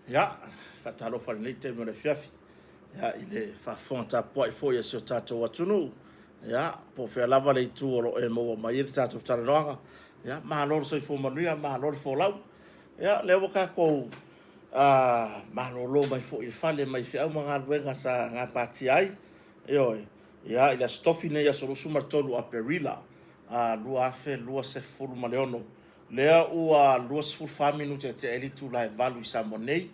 Ia, faatalofa i lenei taimi o le afiafi, ia, i le faafofoga tapuai foi a si o tatou atunuu, ia, po o fea lava le itu o lo o e maua mai ai le tatou talanoaga, ia, malo le soifua manuia, malo le folau. Ia, lea ua tatou malolo mai foi i le fale mai feau ma galuega sa gapatia ai, ioe, ia, i le Aso Tofi nei, aso 23 o Aperila 2026. Lea ua 24 minute e tea ai le itula e 8 i Samoa nei.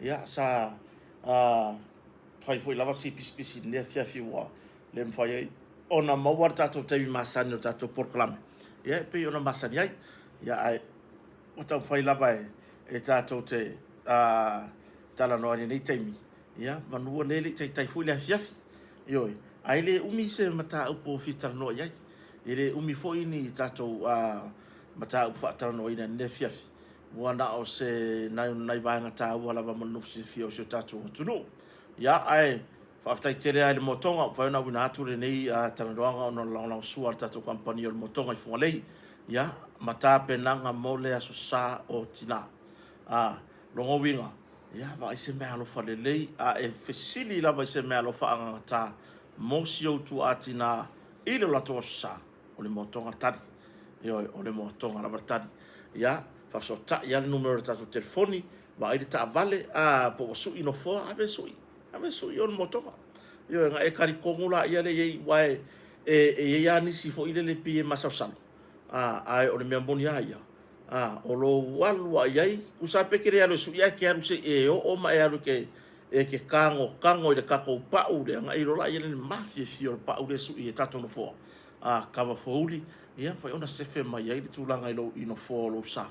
Ia, sa fai foi lava si pisipisi i lenei afiafi ua le mafai ai ona maua le tatou taimi masani o le tatou polokalame, ia e pei ona masani ai. Ia, ae ua taumafai lava e tatou te talanoa i lenei taimi, ia, manu o lea e le i taitai foi le afiafi. Ioe, ae le umi se mataupu e fia talanoa i ai. E le umi foi ni tatou mataupu faatalanoaina i lenei afiafi, ua na o se nai vaega taua lava mo le nofo silafia o si o tatou atunuu. Ia, ae faafetai tele lava i le motoga, ua mafai ona auina atu lenei talanoaga ona o le lagolagosua a le tatou kamupani o le motoga i Fugalei, ia, ma tapenaga mo le Aso Sa o Tina. A, lona uiga, ia, vaai se meaalofa lelei, a e fesili lava i se meaalofa agagata mo si ou tuaa tina i le latou Aso Sa, o le moatoga le tali. Ioe, o le moatoga lava le tali. Ia, faafesootai lava le numera o le tatou telefoni, vaai le taavale, a, po ua sui nofoa, ave e sui, ave e sui o le moatoga. Ioe, ona e talitonu laia lea e i ai, aua e, e, e i ai lava nisi foi lele e pei e masalosalo, a, ae o le mea moni lava ia, a, o lou alu lava i ai, tusa lava pe e te le alu e sui, ae e te alu se i e oo ma e alu e te, e te tagotago i le tatou pau lea, ona e iloa lea o le mafiafia o le pau lea e sui e tatou nofoa, a, kava fouli, ia mafai ona sefe mai ai le tulaga i lou i nofoa o lou sa.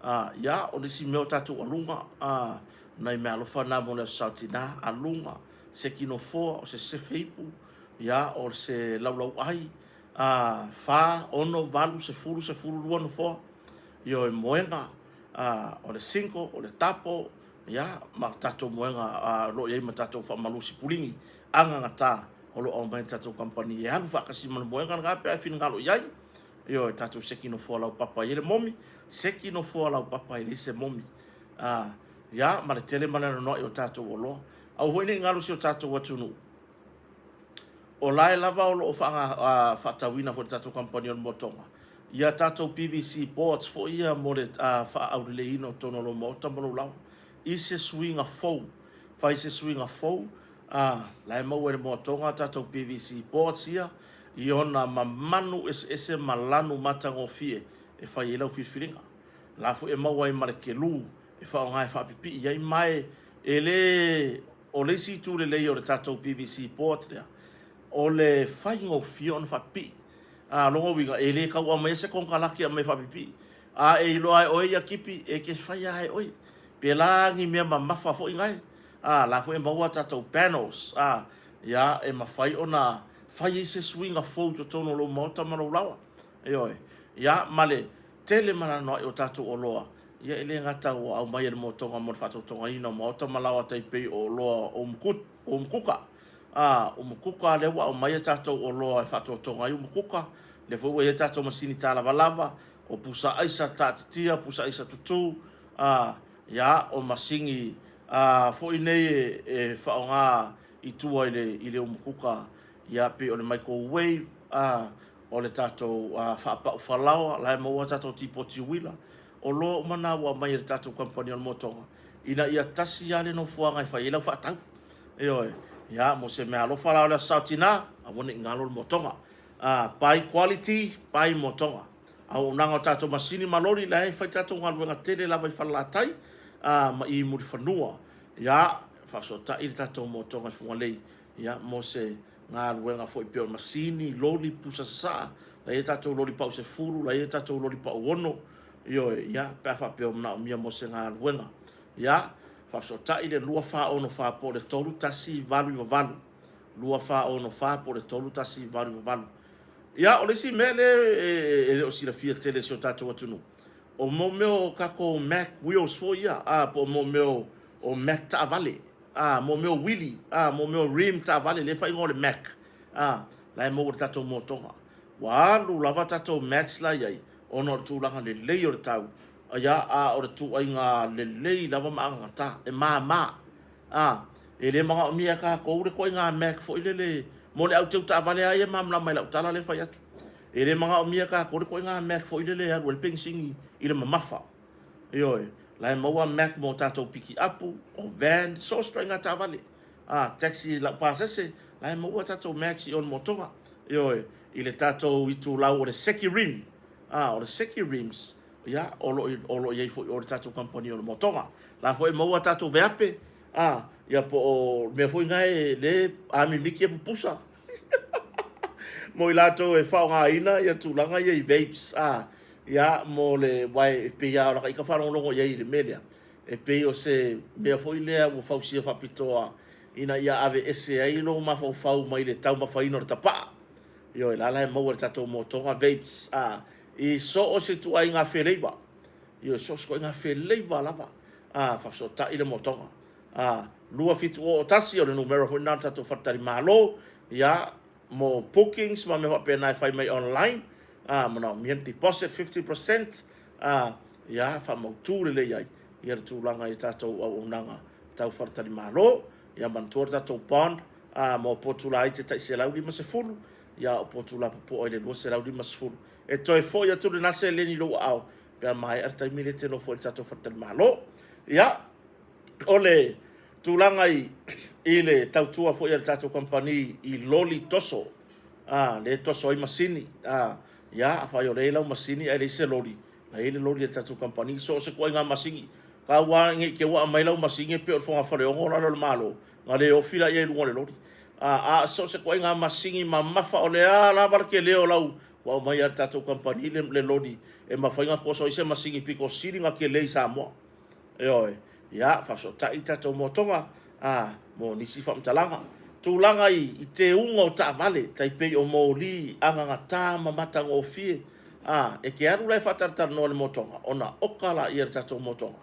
A, ia, o le isi mea o tatou aluga, a, nai meaalofa na mo le Aso Sa o Tina, aluga, seki nofoa, o se sefe ipu, ia, o se laulauai, a, fa, ono, valu, sefulu, 12 nofoa, ioe, moega, a, o le single, o le tapo, ia, ma tatou moega o lo o i ai ma tatou faamalu sipuligi agagata o lo o aumai e le tatou kamupani e alu faatasi ma le moega lena pe a e finagalo i ai. Ioe, tatou seki nofoa laupapa e i ai le momi, seki nofoa laupapa e leai se momi. A, ia, ma le tele ma le anoanoai o tatou oloa. Aua foi ne i galo si o tatou atunuu, o la e lava o lo o faatauina foi e le tatou kamupani o le Motoga ia tatou PVC boards foi ia mo le faaauleleiina o totonu o lou maota ma lou laoa i se suiga fou. Fai se suiga fou, la e maua i le Motoga tatou PVC boards ia i ona mamanu eseese ma lanu matagofie e fai ai lau filifiliga. La foi e maua ai ma le kelu e faaaoga e faapipii ai ma e le O le isi itu lelei o le tatou PVC board lea, o le faigofie ona faapipii. A, lona uiga, e le tau aumaia se konekarate e aumai e faapipii. A e iloa e oe ia tipi, e te faia lava e oe. Pēlā ni mea mamafa foi nae. A, la foi e maua tatou panels, a, ia, e mafai ona fai ai se suiga fou i totonu o lou maota ma lou laoa. Ioe. Ia, ma le tele ma le anoanoai o tatou oloa, ia e le gata ua aumai e le motoga mo le faatotogaina o maota ma laoa tai pei o oloa o umukuka. A, umukuka lea ua aumai a tatou oloa e faatotoga ai umukuka, lea foi ua i ai tatou masini talavalava, o pusa aisa taatitia, pusa aisa tutū, a, ia, o masini a, foi nei e, e faaaoga i tua i le, i le umukuka, ia, pei o le microwave, a, o le tatou faapau falaoa, la e maua tatou tipoti uila, oloa uma na ua aumai e le tatou kamupani o le Motoga, ina ia tasi lava le nofoaga e fai ai lau faatau. Ioe, ia, mo se meaalofa la o le Aso Sa o Tina, aua ne i galo le Motoga. Buy quality, buy Motoga. Auaunaga o tatou masini ma loli, la e fai tatou galuega tele lava i Falelatai ma i Mulifanua. Ia, faafesootai le tatou Motoga i Fugalei, ia, mo se galuega foi pei o masini, loli, pusa sasaa, la i ai tatou loli pau 10, la i ai tatou loli pau 6, ioe, ia, pe a faapea o manaomia mo se galuega. Ia, faafesootai le 2464 po o le 3188, 2464 po o le 3188. Ia, o le isi mea lea e le o silafia tele e si o tatou atunuu, o mo mea o tatou Mack wheels foi ia, a, po o mo mea o Mack taavale. A, mo mea o uili, a, mo mea o rim taavale, lea e faaigoa o le Mack, a, la e maua i le tatou motoga. Ua alu lava tatou Macks la i ai, ona o le tulaga lelei o le tau, Ia, a o le ituaiga lelei lava ma agagata, e mama. A, e le manaomia e tatou le ituaiga mat foi lele mo le au teu taavale lava ia e malamalama i lau tala lea e fai atu. E le manaomia e tatou le ituaiga mat foi lele e alu ai le penisini i le mamafa. Ioe, la e maua mat mo tatou pikiapu, o van, so o se ituaiga taavale. A, taxi laupasese, la e maua tatou mats i o i le motoga. Ioe, i le tatou itulau o le Seki Rim. A, o le Seki Rims, ia, o lo o lo o i ai foi i o i le tatou kamupani o le motoga. La foi e maua tatou veape, a, ia po o mea foi na e le a mimiti e pupusa. Mo i latou e faaaogaina ia tulaga ia i vapes, a, ia, mo le, aua e pei lava o lata ita faalogologo i ai i le mea lea, e pei o se mea foi lea ua fausia faapitoa ina ia aveese ai lou mafaufau mai le taumafaina o le tapaa. Ioe, la la e maua i le tatou motoga vapes, a, i so o se ituaiga feleiva. Ioe, so o se ituaiga feleiva lava, a, faafesootai le motoga. A, 2701 o le numera foi lena o le tatou faletalimalo, ia, mo bookings ma mea faapena e fai mai online, a, manaomia le deposit 50%, a, ia, faamautu lelei ai ia le tulaga i tatou auaunaga tau faletalimalo. Ia manatua le tatou bond, a, mo potu laiti e tai 150, ia a o potu lapopoa i le 250. E toe foi atu lena seleni i lou aao pe a maea le taimi lea e te nofo ai i le tatou faletalimalo. Ia, o le tulaga i, i le tautua foi a le tatou kamupani i loli toso, a, lea e toso ai masini, a, ia, afai o lea e i ai lau masini ae leai se loli, la e i ai le loli a le tatou kamupani, so o se ituaiga masini. Tau lava ne i te i ua aumai lau masini e pei o le fogafaleono lalo o le Malo, ona le ofi lea i luga o le loli. A, a so o se ituaiga masini mamafa, o le a lava le tele o lau, ua aumai lava e le tatou kamupani le, le loli e mafai ona toso ai se masini pito sili ona tele i Samoa. Ioe. Ia, faafesootai le tatou motoga, a, mo nisi faamatalaga. Tulaga i, i teuga o taavale, tai pei o moli, agagata ma matagofie, a, e te alu la e faatalatalanoa i le motoga, ona oka laia e le tatou motoga,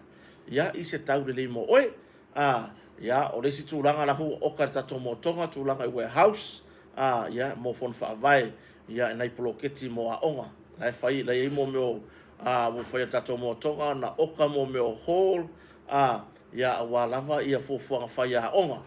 ia, i se tau lelei mo oe. A, ia, o le isi tulaga la foi ua oka e le tatou motoga, tulaga i warehouse, a, ia, mo fono faavae, ia, i nai poloketi mo aoga, la e fai, la e i ai mo mea o, a, ua fai e le tatou motoga ona oka mo mea o hall, a, ia, aua lava ia fuafuaga fai a aoga.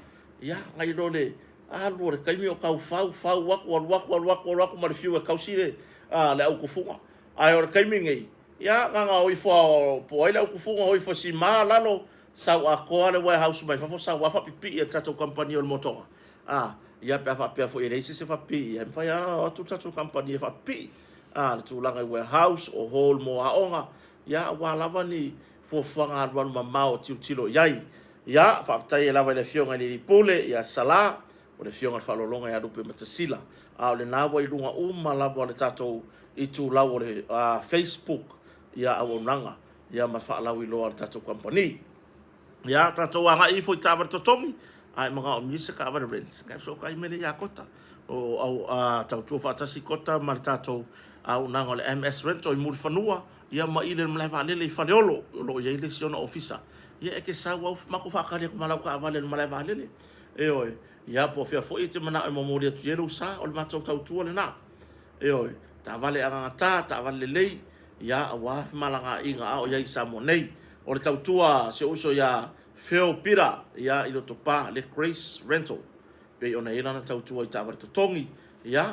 Ia, nai lo le alu o le taimi o tau fau, fau atu, alu atu, alu atu, alu atu ma le fiu e tausi le, a, le autufuga. Ae o le taimi lenei, ia, na ona o ifo lava po o ai le autufuga, o ifo e sima lalo, Sau atoa le warehouse mai fafo sau lava faapipii e le tatou kamupani o le motoga. A, ia pe a faapea foi e leai se isi e faapipii i ai, e mafai lava ona o atu le tatou kamupani e faapipii. A, le tulaga i warehouse, o hall mo aoga, ia aua lava ni fuafuaga alualu mamao e tilotilo i ai. Ia, faafetai ai lava i le Afioga i le Alii Pule ia Sala, o le Afioga i le Faaaloaloga ia Lupematasila. A o lena ua i luga uma lava o le tatou itulau o le Facebook ia auaunaga. ia ma faalauiloa a le tatou kamupani. Ia, tatou agai ifo i taavale totogi, a e manaomia se taavale rent, e fesootai mai lea ia Kota. O au a tautua faatasi Kota ma le tatou auaunaga o le MS Rental i Mulifanua, ia ma i le malae vaalele i Faleolo, o lo o i ai le isi ona ofisa. Ia e te sau au matou faatali atu ma lau taavale i le malae vaalele. Ioe, ia po o fea foi e te manao e momoli atu i ai lou sa, o le matou tautua lena. Ioe, taavale agagata, taavale lelei, ia aua femalagaaiga a o i ai i Samoa nei. O le tautua a si ou uso ia Phil Pira ia i Lotopa, le Grace Rental, pei ona i ai lana tautua i taavale totogi, ia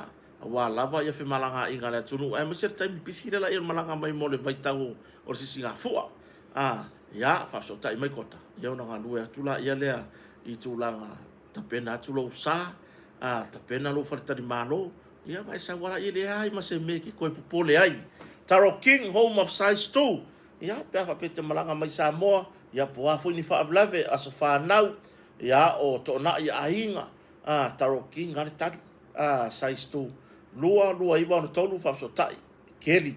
aua lava ia femalagaaiga a le atunuu aemaise le taimi pisi lea laia o le malaga mai mo le vaitau o le sisigafua. A, ia, faafesootai mai Kota, ia ona galue atu laia lea i tulaga tapena atu lou sa, a, tapena lou faletalimalo, Ia ona e sau lava lea, e leai ma se mea e te toe popole ai. Taro King, home of size two. Ia, pe a faapea e te malaga mai Samoa, ia po o a foi ni faalavelave, aso fanau, ia, o toonai aiga, a, Taro King lava le tali, a, size two. 2, 2, 9, 6, 3, faafesootai, Kelly,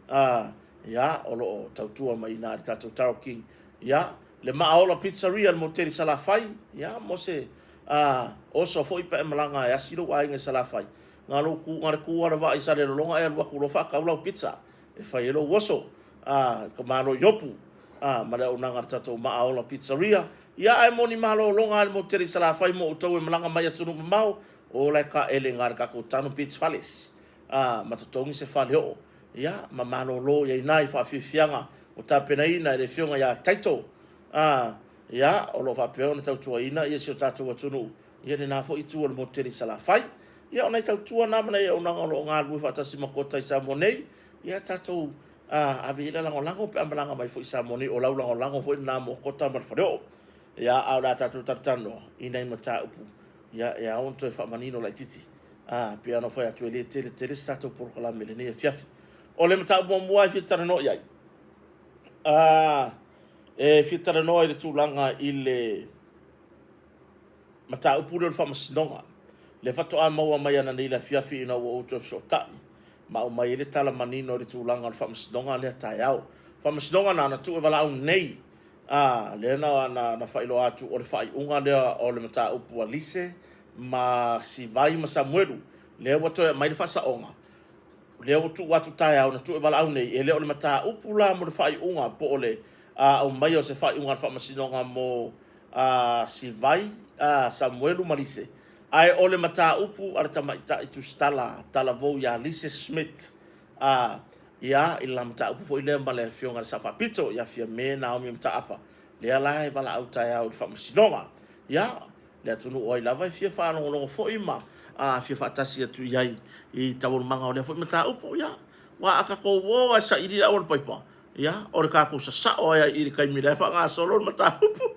a, ia, o lo o tautua mai i ina i le tatou Taro King. Ia, le Maaola Pizzeria i le moteli Salafai, ia, mo se A oso foi pe a e malaga e asi lou aiga i Salafai, na lou ku, na le ku lava le vaa i Salelologa e alu atu loa faatau lau pizza e fai ai lou oso. A, ka malo i Opu, a, ma le auaunaga a le tatou Maaola Pizzeria. Ia, ae mo ni malologa a le motu tele i Salafai mo outou e malaga mai atunuu mamao, ola e taele i na le tatou Tanu Beach Fales, a, ma totogi se faleoo, ia, ma malolo i ai na i faafiafiaga. Ua tapenaina e le Afioga ia Taito, a, ia, o lo o faapea ona tautuaina ia si o tatou atunuu i lena foi itu o le motu tele i Salafai. Ia, o nai tautua na ma nai auaunaga o lo o galulue faatasi ma Kota i Samoa nei, ia tatou a, ave i ai le lagolago pe a malaga mai foi i Samoa nei, o lau lagolago foi lena mo Kota ma le Faleoo. Ia, a o le a tatou talatalanoa i nai mataupu, ia, e ao ona toe faamanino laitiiti. A, pei ona ou fai atu, e le tele tele se tatou polokalame i lenei afiafi. O le mataupu muamua e fia talanoa i ai, a, e fia talanoa i le tulaga i le mataupu lea o le faamasinoga. Lea faatoa maua mai ananei i le afiafi ina ua ou toe fesootai ma aumai ai le tala manino i le tulaga o le faamasinoga lea taeao. Faamasinoga na na tuu e valaau nei, a, lea na, na, na faailoa atu o le faaiuga lea o le mataupu a Lise ma Sivai ma Samuelu. Lea ua toe aumai le faasaoga, lea ua tuu atu taeao na tuu e valaau nei, e le o le mataupu la mo le faaiuga po o le aumaia o se faaiuga a le faamasinoga mo Sivai, Samuelu ma Lise, ae o le mataupu a le tamaitai tusitala talavou ia Lise Smith, a, ia, i le la mataupu foi lea ma le afioga i le Sao Faapito ia Fiame Naomi Mataafa, lea la e valaau taeao i le faamasinoga. Ia, le atunuu o ai lava e fia faalogologo foi ma fia faatasi atu i ai i taualumaga o lea foi mataupu, ia, aua a tatou o lava e saili le aualapaipa, ia, o le tatou sasao ai i le taimi la e faagasolo le mataupu.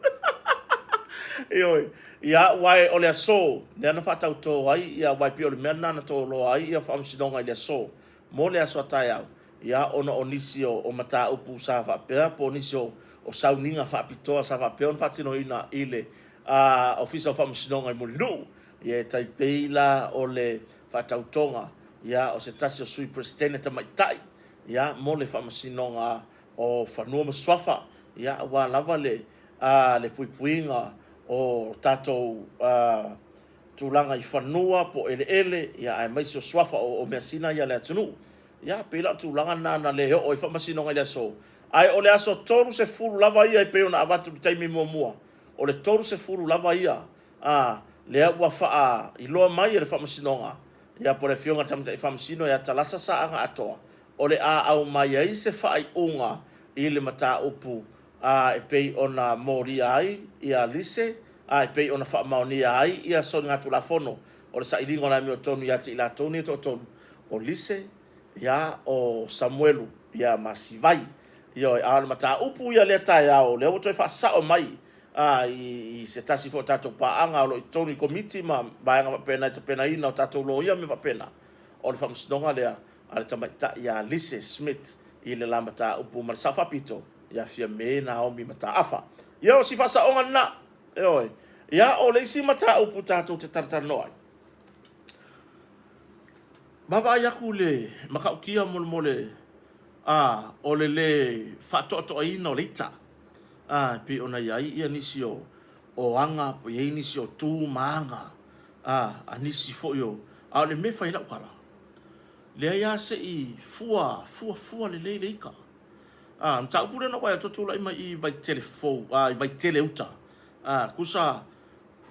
Ioe, ia, aua o le aso lea na faatauto ai, ia, aua e pei o le mea lena na toloa ai ia faamasinoga i le aso mo le aso a taeao, ia, ona o nisi o mataupu sa faapea, po o nisi o sauniga faapitoa sa faapea ona faatinoina i le Ofisa o Faamasinoga i Mulinuu, ia e tai pei la o le faatautoga ia o se tasi o Sui Peresetene tamaitai ia mo le Faamasinoga o Fanua ma Suafa, ia aua lava le le puipuiga o tatou tulaga i fanua po o eleele ia aemaise o suafa o measina ia a le atunuu. Ia pei la o le tulaga lena na le oo ai Faamasinoga i le aso, ae o le aso 30 lava ia e pei ona avatu i le taimi muamua, o le 30 lava ia, a, lea ua faailoa mai e le Faamasinoga, ia po o le Afioga i le Tamaitai Faamasino ia Talasa Saaga Atoa, o le a aumai ai se faaiuga i le mataupu a, e pei ona molia ai ia Lise, a, e pei ona faamaonia ai ia soligatulafono o le sailiga o le amiotonu ia te i latou nei e toatolu, o Lise, ia, o Samuelu, ia ma Sivai. Ioe, a o le mataupu ia lea taeao, lea ua toe faasao mai a, i se tasi foi o tatou paaga o lo o i totonu i komiti ma vaega faapena i tapenaina o tatou loia ma mea faapena, o le faamasinoga lea a le tamaitai ia Lise Smith i le la mataupu ma le Sao Faapito ia Fiame Naomi Mataafa. Ia o si faasaoga lena. Ioe. Ia o le isi mataupu tatou te talatalanoa ai, vaavaai atu i le matautia molemole a, o le lē faatoatoaina o le ita, a, e pei ona i ai ia nisi o, o aga, po i ai nisi o tu ma aga, a, a nisi foi o, a o le mea e fai ai lau tala, leai lava se i fua, fua, fua lelei le ita. A, o le mataupu lea na ou vaai atu o tulai mai i Vaitele fou, a, i Vaitele uta, a, tusa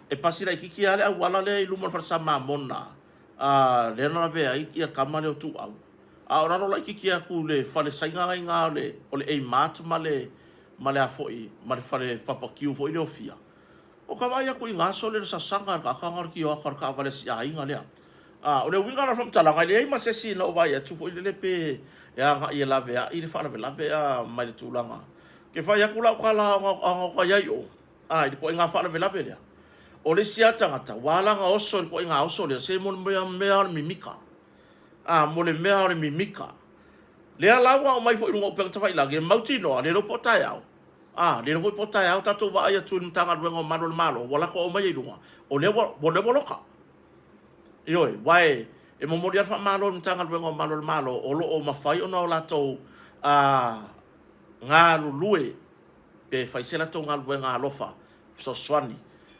e pasi laitiiti lava le auala lea i luma o le falesa Mamona, a, lea na lavea ai ia le tama lea o Tuuau. A o lalo laititi atu i le fale Saina la i ina o le A-Mart ma le ma le a foi ma le fale papakiu foi lea o Fia. O ka vaai atu i ina sole le sasaga e le taataga o le tioata o le taavale a si aiga lea. A o le uiga la o le faamatalaga, e leai ma se isi na ou vaai atu foi lele pe e agai e laveai le faalavelave a mai le tulaga. Ke fai atu lau tala a ona i ai o, a i le ituaiga faalavelave lea. O le isi lava tagata ua ala ona oso i le ituaiga oso lea, se mo le mea o le mimika. A, mo le mea o le mimika. Lea la ua aumai foi i luga o upega tafailagi, e mautinoa, le iloa po o taeao, a, le iloa foi po o taeao tatou vaai atu i le Matagaluega o Malu o le Malo, ua latou aumaia i luga, o lea ua, o lea ua loka. Ioe, aua e, e momoli lava le faamalo i le Matagaluega o Malu o le Malo, o lo o mafai ona o latou a, galulue pe fai se latou galuega alofa fesoasoani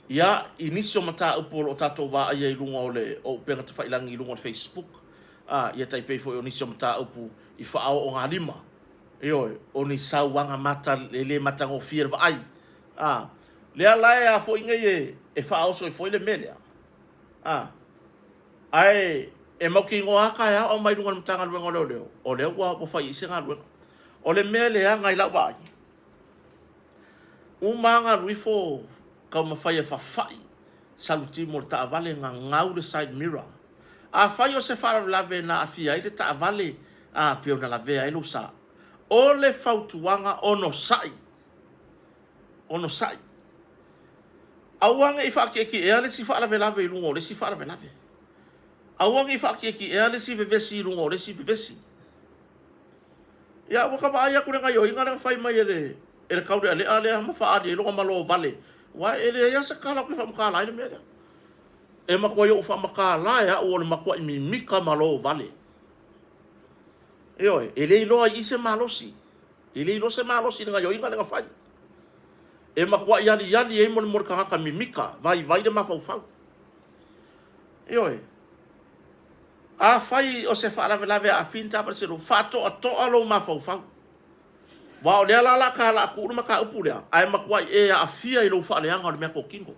ia i nisi o mataupu o lo o tatou vaaia i luga o le o upega tafailagi i luga o le Facebook, a, ia tai pei foi o nisi o mataupu i faaoogalima, ioe, o ni sauaga mata e le matagofie le vaai, a, lea la e a foi nei e, e faaoso ai foi le mea lea, a, ae e mautinoa lava taeao aumai luga o le Matagaluega o Leoleo, o lea ua, ua fai i ai se galuega. O le mea leaga i lau vaai, uma lava alu ifo taumafai e fafai salutimu o le taavale gagau le side mirror. Afai o se faalavelave na aafia ai le taavale a pei ona lavea ai lou sa, o le fautuaga onosai, onosai. Aua ne i faatietiea le isi faalavelave i luga o le isi faalavelave. Aua ne i faatietiea le isi vevesi i luga o le isi vevesi. Ia ua ta vaai atu i le gaioiga lea na fai mai e le e le taulealea lea ma faaali ai lona malo vale, aua e leai lava se tala ou te faamatala ai le mea lea. E matuai ou faamatala e au o le matuai mimita malo vale. Ioe, e le iloa i i se malosi. E le iloa se malosi i le gaioiga lea na fai. E matuai aliali ai mo le tagata mimita, vaivai le mafaufau. Ioe. Afai o se faalavelave e aafia ni taavale se lua, faatoatoa lou mafaufau. Aua o lea la o le a ta la tuu le mataupu lea, ae matuai e aafia i lou faaleaga o le meatotino.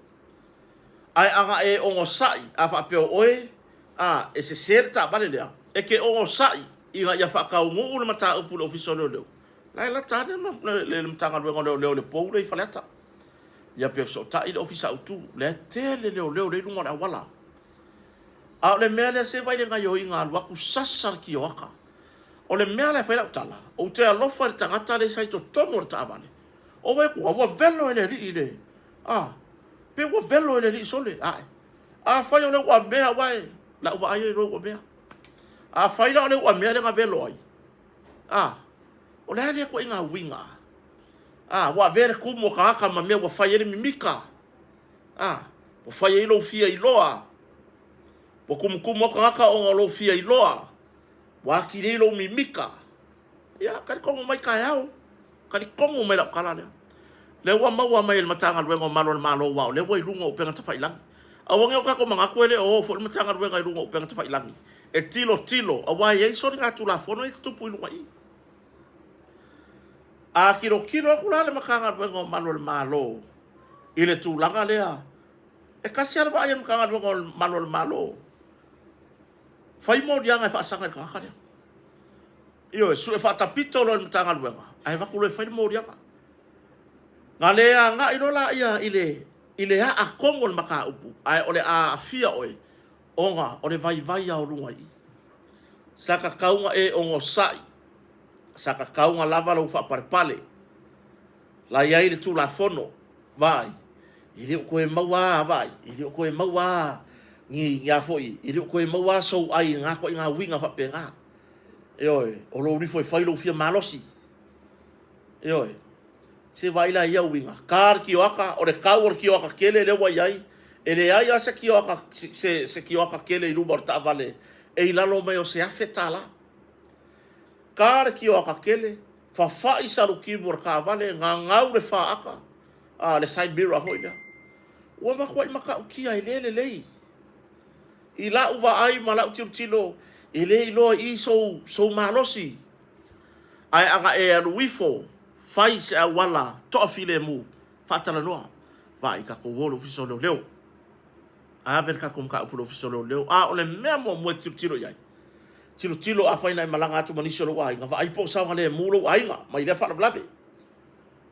Ae ana e onosai, a faapea o oe a, e sese le taavale lea, e te onosai ina ia faataunuu le mataupu i le Ofisa o Leoleo, la e lata ane le Matagaluega o Leoleo i le pou lea i Faleata. Ia pe fesootai le Ofisa Autu, lea e tele leoleo lea e i luga o le auala. A o le mea lea, se vaai i le gaoioiga, alu atu sasa le kioaka. O le mea la e fai ai lau tala, ou te alofa i le tagata lea sa i totonu o le taavale. Ou vaai atu, ua velo e le alii le, a, pe ua velo e le alii sole, ae. Afai o le uamea, aua e, lau vaai e iloa uamea. Afai la o le uamea lea na velo ai, a, o le a lea ituaiga uiga? A, ua avea le tumu o tagata ma mea ua fai ai le mimita. A, ua fai ai lou fia iloa. Ua tumutumu atu tagata ona o lou fia iloa. Ua atili ai lou mimita. Ia, talitonu mai taeao. Talitonu mai lau tala lea. Lea ua maua mai e le Matagaluega o Malu o le Malo, aua o lea ua i luga o upega tafailagi. Aua ne i o tatou manatu e le o o foi le Matagaluega i luga o upega tafailagi e tilotilo, aua e i ai soligatulafono ia e tutupu i luga i i. A tilotilo atu la le Matagaluega o Malu o le Malo i le tulaga lea, e tasi lava le vaai a le Matagaluega o Malu o le Malo, fai moliaga e faasaga i le tagata lea. Ioe, sue faatapito loa i le Matagaluega, ae avatu loa e fai le moliaga. Na le agai loa laia i le, i le aa tonu o le mataupu, ae o le a aafia oe ona o le vaivai lava o luga i i. Sa tatau ona e onosai, sa tatau ona lava lou faapalepale. La i ai le Tulafono, vaai, e le o toe maua lava, vaai, e le o toe maua lava ni, ni a foi, e le o toe maua lava sou ai i lena ituaiga uiga faapena. Ioe, o lou alu ifo e fai lou fia malosi. Ioe, se vaai la i ia uiga, ta le kioaka, o le tau o le kioaka tele lea ua i ai, e leai lava se kioaka, se, se kioaka tele i luma o le taavale e i lalo mai o se $1000. Ta le kioaka tele, fafai salutimu o le taavale, gagau le faata, a, le side mirror foi lea. Ua matuai matautia e le lelei. I lau vaai ma lau tilotilo, e le iloa i i sou, sou malosi. Ae ana e alu ifo, fai se auala toafilemu, faatalanoa, vaai tatou o i le Ofisa o Leoleo. Ave le tatou mataupu i le Ofisa o Leoleo. A o le mea muamua e tilotilo i ai, tilotilo afai na e malaga atu ma nisi o lou aiga, vaai po o saogalemu lou aiga mai lea faalavelave.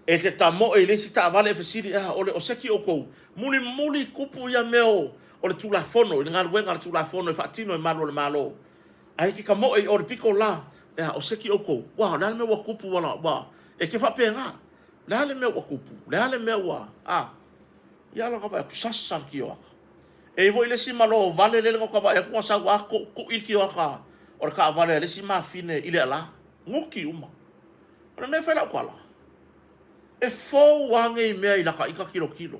E te tamoe i le isi taavale e fesili, a o le o seki outou? Mulimuli tupu ia mea o, o le Tulafono, i le galuega a le Tulafono e faatino e malu o le Malo. Ae e te tamoe i o i le pito la, a o seki outou? Ua, o le a le mea ua tupu ua, ua, e te faapena. O le a le mea ua tupu? O le a le mea ua, a? Ia ala vaai atu, sasa le kioaka. E i ai foi le isi malo vale lele na ota vaai atu na sau lava tuitui le kioaka o le taavale a le isi mafine i le ala. Nuti uma. O le mea e fai lau tala, e fou lava nei mea i lata ita tilotilo.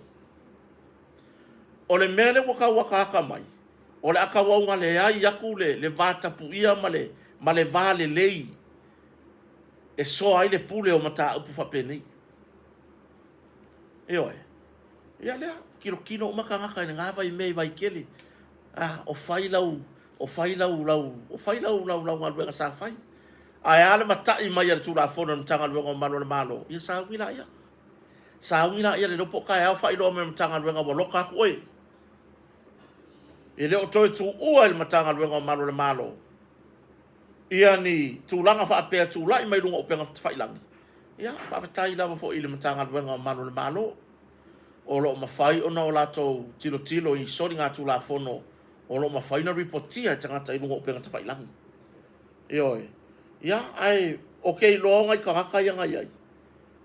O le mea lea ua tau ataata mai, o le a tau augaleai atu le, le va tapuia ma le, ma le va lelei e soa ai le pule o mataupu faapenei. Ioe. Ia lea, tilotilo uma tagata i lena vaimea i Vaitele. Ah, o fai lau, o fai lau, lau, o fai lau, lau, lau galuega sa fai. Ae a le matai mai a le Tulafono a le Matagaluega o Malu a le Malo, ia sauni laia. Sauni laia le iloa po o taeao faailoa mai e le Matagaluega ua loka atu oe. E le o toe tuua e le Matagaluega o Malu a le Malo. ia ni tulaga faapea tulai mai luga o upega tafailagi, ia faafetai lava foi i le Matagaluega o Malu o le Malo o lo o mafai ona o latou tilotilo i soligatulafono o lo o mafai ona ripotia e tagata i luga o upega tafailagi. Ioe. Ia, ae ou te iloa nai tagata ia na i ai,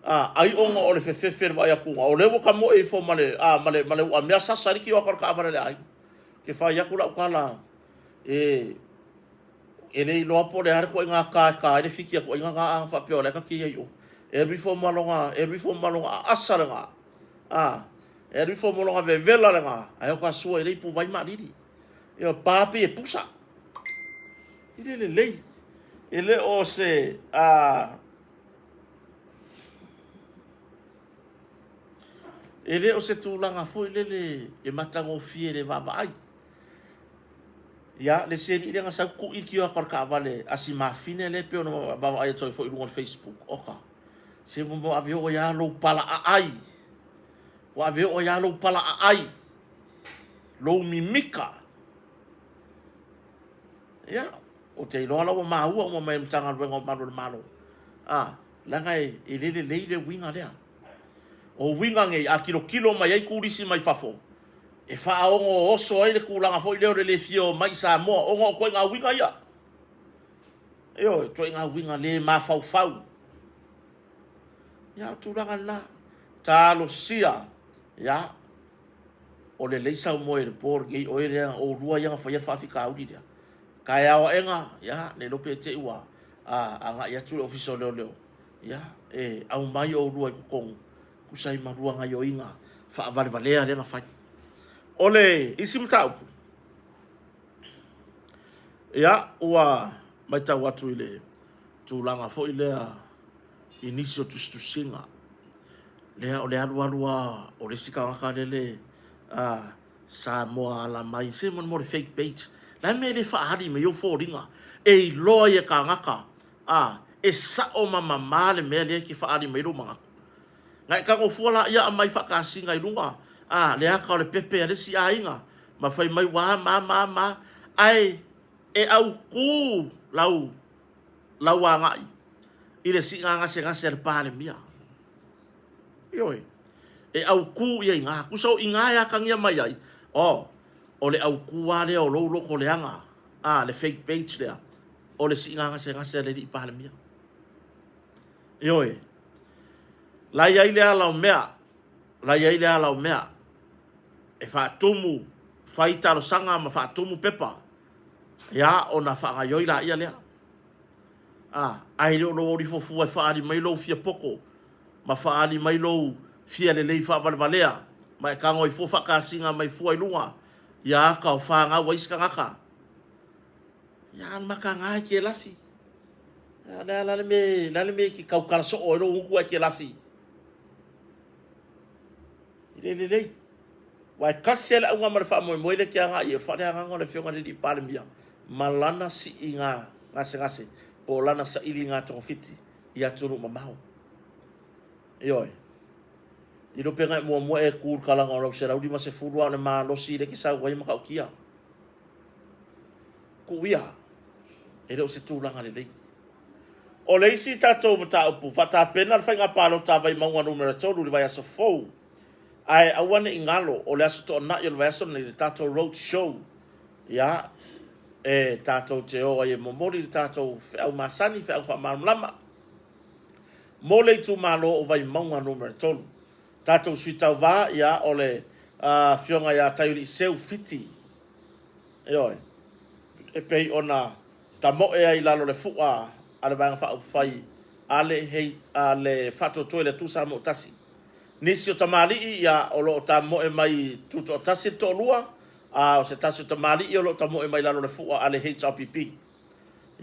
ai ona o le fefefe i le vaai atu, o lea ua tamoe ifo ma le, a, ma le, ma le uamea sasa ai le tio atu a le taavale a le aiga. Ke fai atu lau tala, e, e le iloa po o le a le ituaiga ta e ta ai le fiti a ituaiga na a na faapea o la e ta te i ai i o. E alu ifo ma lona, e alu ifo ma lona aasa lena, a, e alu ifo ma lona vevela lena, ae o ta sua i le ipuvai maalili. Ia pa pei e pusa. E le lelei. E le o se a e le o se tulaga foi lele e matagofie i le vaavaai. Ia, le isi alii lea na sau tui le tio atu a le taavale a si mafine lea pei ona vaavaai atu ai foi i luga o le Facebook. Oka, se ua ave oo ai lava lou pala aai. Ua ave oo ai lava lou pala aai, lou mimika. Ia, ou te iloa la ua maua uma mai e le Matagaluega o Malu o le Malo, a, leaga e le lelei le uiga lea. O uiga nei, a tilotilo mai ai turisi mai fafo, e faaogo oso ai le tulaga foi lea o le le fia omai i Samoa ona o ituaiga uiga ia. Ioe, ituaiga uiga le mafaufau. Ia, o le tulaga lena. Talosia, ia, o lelei sau moe i le po lenei, oe lea, oulua ia na faia le faafitauli lea. Taeao aena, ia, le iloa pe te i ua agai atu le Ofisa o Leoleo, ia, e aumai oulua i totonu, tusa ai ma lua gaioiga faavalevalea lea na fai. O le isi mataupu, ia, ua matau atu i le tulaga foi lea i nisi o tusitusiga, lea o le alu alu lava o le isi tagata lele a Samoa ala mai, se mo le fake page. Le a le mea e le faaali mai ai ou foliga e iloa ai e kānaka a e sao ma mama le mea lea e te faaali mai ai lou manatu. Na e tago fua laia aumai faatasiga i luga a le ata o le pepe a le isi aiga ma fai mai ua a ma a ma a ma a, ae e autu lau lau agai i le siiga gasegase a le Palemia. Ioe. E autu ia i ina. Tusa o i ina e atagia mai ai, oh, o le autu lava lea o lou loto leaga, a, le fake page lea, o le siiga gasegase a le alii Palemia. Ioe. La i ai le ala o mea, la i ai le ala o mea e faatumu, fai talosaga ma faatumu pepa, ia, ona faagaioi laia lea. A, ae le o lou alifofua e faaali mai lou fia poto ma faaali mai lou fia lelei faavalevalea ma e tago ai fua faatasiga mai fua i luga ia ata o fanau a isi tagata. Ia, a o le mataga e te lafi. A, le a la le mea, le a le mea e te tautala soo ai lou gutu ae te lafi? E le lelei. Aua e tasi lava le auga ma le faamoemoe lea e te agai i ai, o le faaleagaga o le Afioga i le Alii Palemia ma lana siiga gasegase po o lana sailiga togafiti i atunuu mamao. Ioe. I le upega e muamua e tu i le talaga o lau 150 a o le malosi lea e te sau ai e matautia. Tuu ia, e le o se tulaga lelei. O le isi tatou mataupu, faatapena le faiga palota a Vaimauga Nu.3 i le vaiaso fou. Ae aua ne i galo, o le Aso Toonai o le vaiaso lenei le tatou road show, ia, e tatou te o ai e momoli le tatou feau masani, feau faamalamalama mo le itumalo o Vaimauga Nu.3. Tatou sui tauva, ia, o le Afioga ia Taialii Seu Fiti, ioe, e pei ona tamoe ai i lalo o le fua a le Vaega Faaupufai a le, hei, a le Faatuatua i le Atua Samoa Tasi. Nisi o tamalii, ia, o lo o tamoe mai Tutoatasi le toalua, a o se tasi o tamalii o lo o tamoe mai lalo o le fua a le HRPP.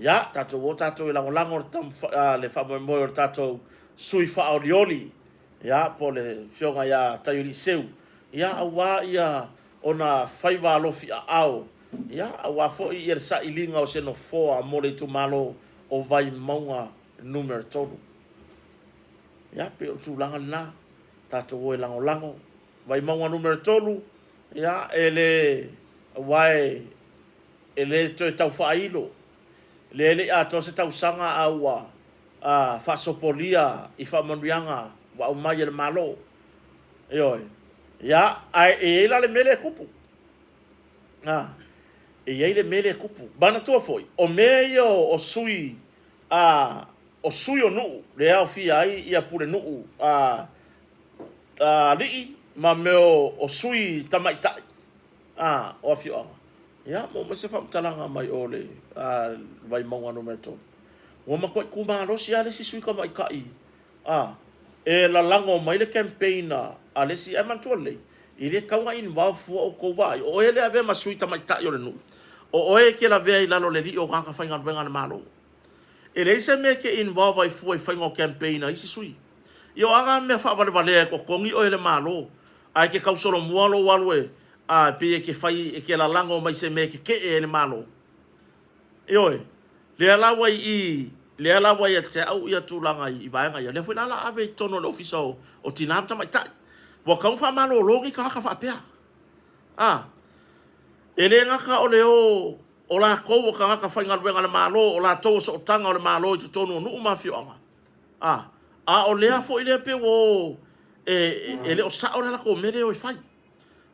Ia, tatou o tatou e lagolago le, le faamoemoe o le tatou sui faaolioli, ia, po o le Afioga ia Taialii Seu, ia, aua ia ona faiva alofi aao, ia, aua foi ia le sailiga o se nofoa mo le itumalo o Vaimauga Nu.3. Ia, pei o le tulaga lena, tatou o e lagolago. Vaimauga Nu.3, ia, e le, aua e, e le toe tau faailo. lea e le i atoa se tausaga a ua faasopolia i faamanuiaga ua aumai e le Malo. Ioe. Ia, ae e i ai la le mea lea e tupu. A, e i ai le mea lea e tupu. Manatua foi, o mea ia o sui a o sui o nuu lea e aofia ai ia pulenuu a alii ma mea o sui tamaitai a o afioaga. Ia, maua mai se faamatalaga mai o le Vaimauga Nu.3. Ua matuai tumalosi lava le isi sui tamaitai a e lalago mai le campaign a le isi. Ae manatua lelei, e le tatau ona involve fua outou vaai, o oe lea e avea ma sui tamaitai o le nuu, o oe e te lavea i lalo o le alii o tagata faigaluega a le Malo. E leai se mea e te involve ai fua i faiga o campaign a isi sui. Ia o a na mea faavalevalea e totogi oe e le Malo, ae e te tausolomua lou alu e a pei e te fai e te lalago mai i se mea e tetee ai le Malo. Ioe, lea la ua i i, lea la ua ia te au ia tulaga i vaega ia, lea foi la o le a ave i totonu o le Ofisa o Tina ma Tamaitai. Ua tatau ona faamalolo nei tagata faapea. A, e le gata o le o o latou o tagata faigaluega a le Malo, o latou o sootaga o le Malo i totonu o nuu ma afioaga, a, a o lea foi lea pei ua o e, e le o sao le latou mea lea e o e fai.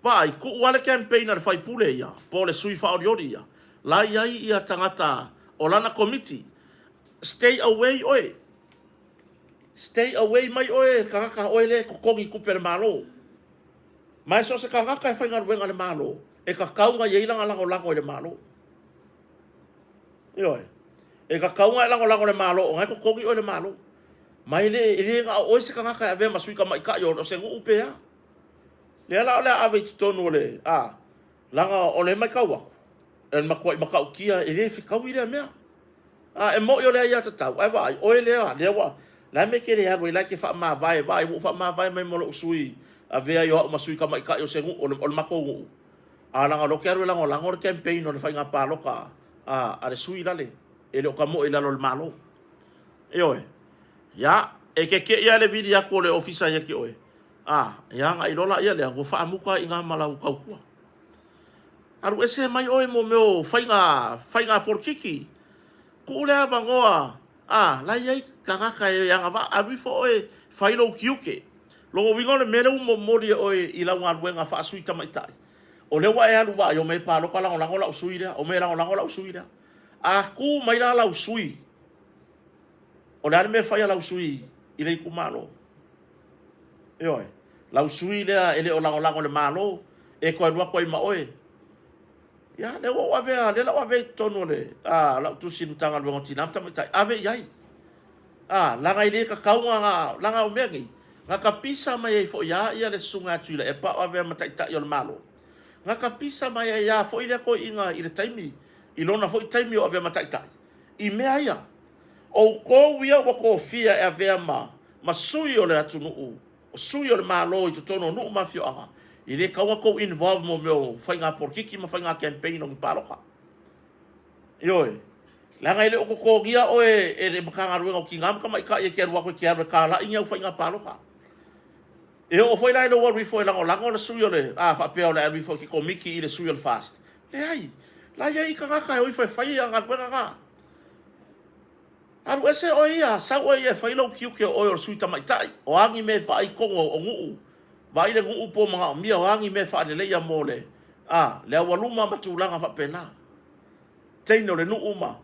Vaai, tuu lava le campaign a le faipule ia, po o le sui faaolioli ia, la e i ai ia tagata o lana komiti, stay away oe, stay away mai oe le tagata oe lea e totogi tupe a le Malo. Ma e so o se tagata e faigaluega i le Malo, e tatau ona i ai lana lagolago i le Malo. Ioe. E tatau ona e lagolago i le Malo o na e totogi oe e le Malo. Ma e le, e le na o oe se tagata e avea ma sui tamaitai o se nuu pe a. Lea la o le a ave i totonu o le, a, leaga o lea e matau atu, e matuai matautia, e le fetaui lea mea. A, e moni o le aiatatau, ae vaai, oe lea, lea ua, le a le mea e te le alu ai la e te faamavae, vaai ua ou faamavae mai ma lou sui avea ai o au ma sui tamaitai o se nuu, o le matou nuu, a leaga o lea ou te alu e lagolago le campaign o le faiga palota a, a le sui lale, e le o tamoe i lalo o le Malo. Ioe. Ia, e keke'i lava le vili atu o le ofisa ia te oe, a, ia agai loa laia lea, ua faamuta ai i ina ma lau tautua. Alu ese mai oe mo mea o faiga, faiga polokiki. Tuu le avanoa, a, la e i ai tagata e agavaa, alu ifo oe fai lou tiute. Lona uiga o le mea lea ua momoli e oe i lau galuega faa-sui tamaitai, o lea ua e alu vaai, omai e palota lagolago lau sui lea, omai e lagolago lau sui lea. A tu mai la lau sui, o le a le mea e fai a lau sui i le itumalo? Ioe, lau sui lea e le o lagolago i le Malo, e toe alu atu ai ma oe. Ia, lea ua ou avea, lea la ua avea i totonu o le a, lau tusi i le Matagaluega o Tina ma Tamaitai, ave i ai. A, leaga e le tatau ona, leaga o mea nei, na ta pisa mai ai foi lava ia le Susuga ia Tuilaepa o avea ma Taitai o le Malo. Na ta pisa mai ai lava foi lea toeaina i le taimi, i lona foi taimi o avea ma Taitai, i mea ia. Outou ia ua tofia e avea ma, ma sui o le atunuu, o sui o le Malo i totonu o nuu ma afioaga, e le tatau ona tou involve mo mea o faiga polokiki ma faiga campaign o ni palota. Ioe. Leaga e le o totogia oe e le Matagaluega o Tina ma Tamaitai e te alu atu e te alu e talai ni au faiga palota. E oo foi la i lou alu ifo e lagolago le sui o le, a faapea o le alu ifo e te komiti i le sui o le FAST, leai. La e i ai tagata e o ifo e fai galuega na. Alu ese oe ia, sau oe ia e fai lou tiute o oe o le sui tamaitai. O a ni mea e vaai i totonu o nuu, vaai le nuu po o manaomia, o a ni mea e faaleleia mo le, a, le aualuma ma tulaga faapena. Teine o le nuu ma,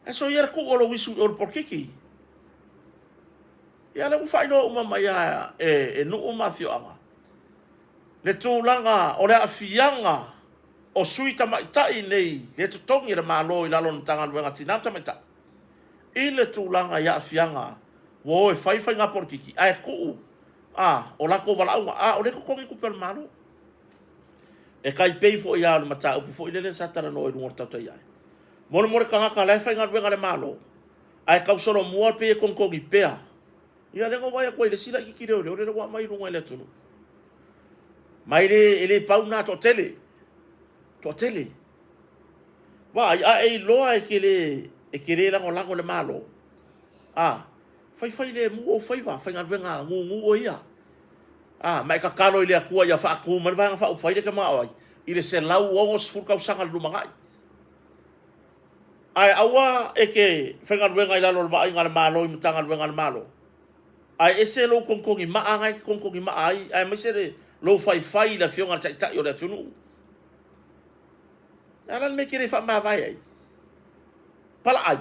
ae soia le tuu o lou isu i o i le polokiki. Ia lea ua faailoa uma mai lava e, e nuu ma afioaga le tulaga o le aafiaga o sui tamaitai nei le totogi e le Malo i lalo o le Matagaluega a Tina ma Tamaitai i le tulaga i aafiaga ua o e fai faiga polokiki ae tuu a o latou valaauga a o lea e totogi tupe a le Malo. E tai pei foi lava o le mataupu foi lele sa talanoa i luga o le tautaiae. Mo le mo le tagata la e faigaluega i le Malo ae tausolomua pei e togitogi pea. Ia lea na ou vaai atu ai i le isi laitiiti leoleo lea ua aumai i luga i le atunuu. Ma e le, e le pau na toatele. Toatele. Vaai, a e iloa e te le, e te le lagolago i le Malo, a, faifai lemu ou faiva, faigaluega gugu oe ia. A, ma e tatalo i le Atua ia faatu mai le Vaega Faaupufai lea e te manao ai, i le 160 tausaga i le lumanai. Ae aua e te faigaluega i lalo o le vaaiga a le Malo i Matagaluega a le Malo, ae ese lou togitogi maa na e te togitogi maa ai, aemaise le lou faifai i le Afioga i le Taitai o le atunuu. O le a la le mea e te le faamavae ai? Palaai.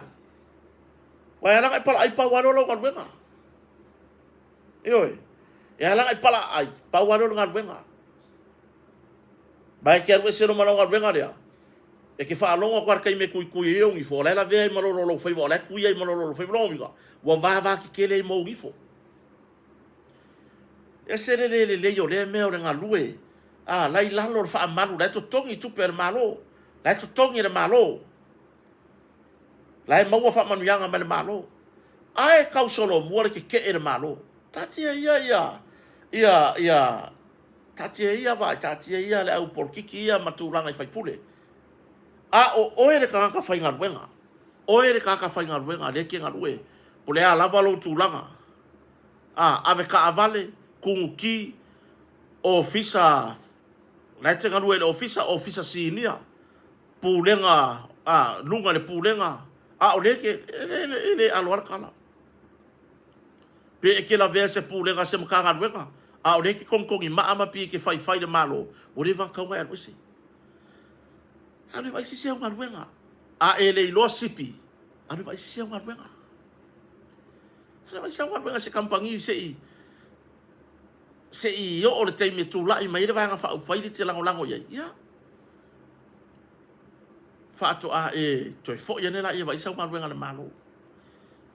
Aua e ala ona e palaai pau lava lea o lau galuega. Ioe. E ala ona e palaai, pau lava lea o le galuega. Ma e te alu ese loa ma lau galuega lea, e te faalogo atu lava i le taimi e tuitui ai ou nifo, o la e lavea ai ma lolo o lou faiva, o la e tui ai ma lolo o lou faiva. Lona uiga, ua vava tetele ai ma ou nifo. E ese le le lelei o lea mea o le galue, a, la i lalo o le faamalu, la e totogi tupe a le Malo, la e totogi e le Malo, la e maua faamanuiaga mai le Malo, ae tau solomua le tetee i le Malo. Taatia ia ia ia ia taatia ia vaai, taatia ia le au polokiki ia ma tulaga i faipule. A o oe le tagata faigaluega, oe le tagata faigaluega lea e te galue, po o le a lava lou tulaga, a, avetaavale, kunuti, ofisa, la e te galue i le ofisa, ofisa sinia, pulega, a, luga i le pulega, a o lea e te, e le, e le alo lava le tala. Pe e te lavea i se pulega a se Matagaluega, a o lea e te togitogi maa ma pei e te faifai i le Malo, ua leva ona tatau ona e alu ese. Alu e vaai se isi au galuega. A e le iloa sipi, alu e vaai se isi au galuega. Alu e vaai se au galuega i se kamupani se i se i oo le taimi e tulai mai ai le Vaega Faaupufai lea e te lagolago i ai, ia, faatoa e toe foi ane lea e vaai sau galuega a le Malo.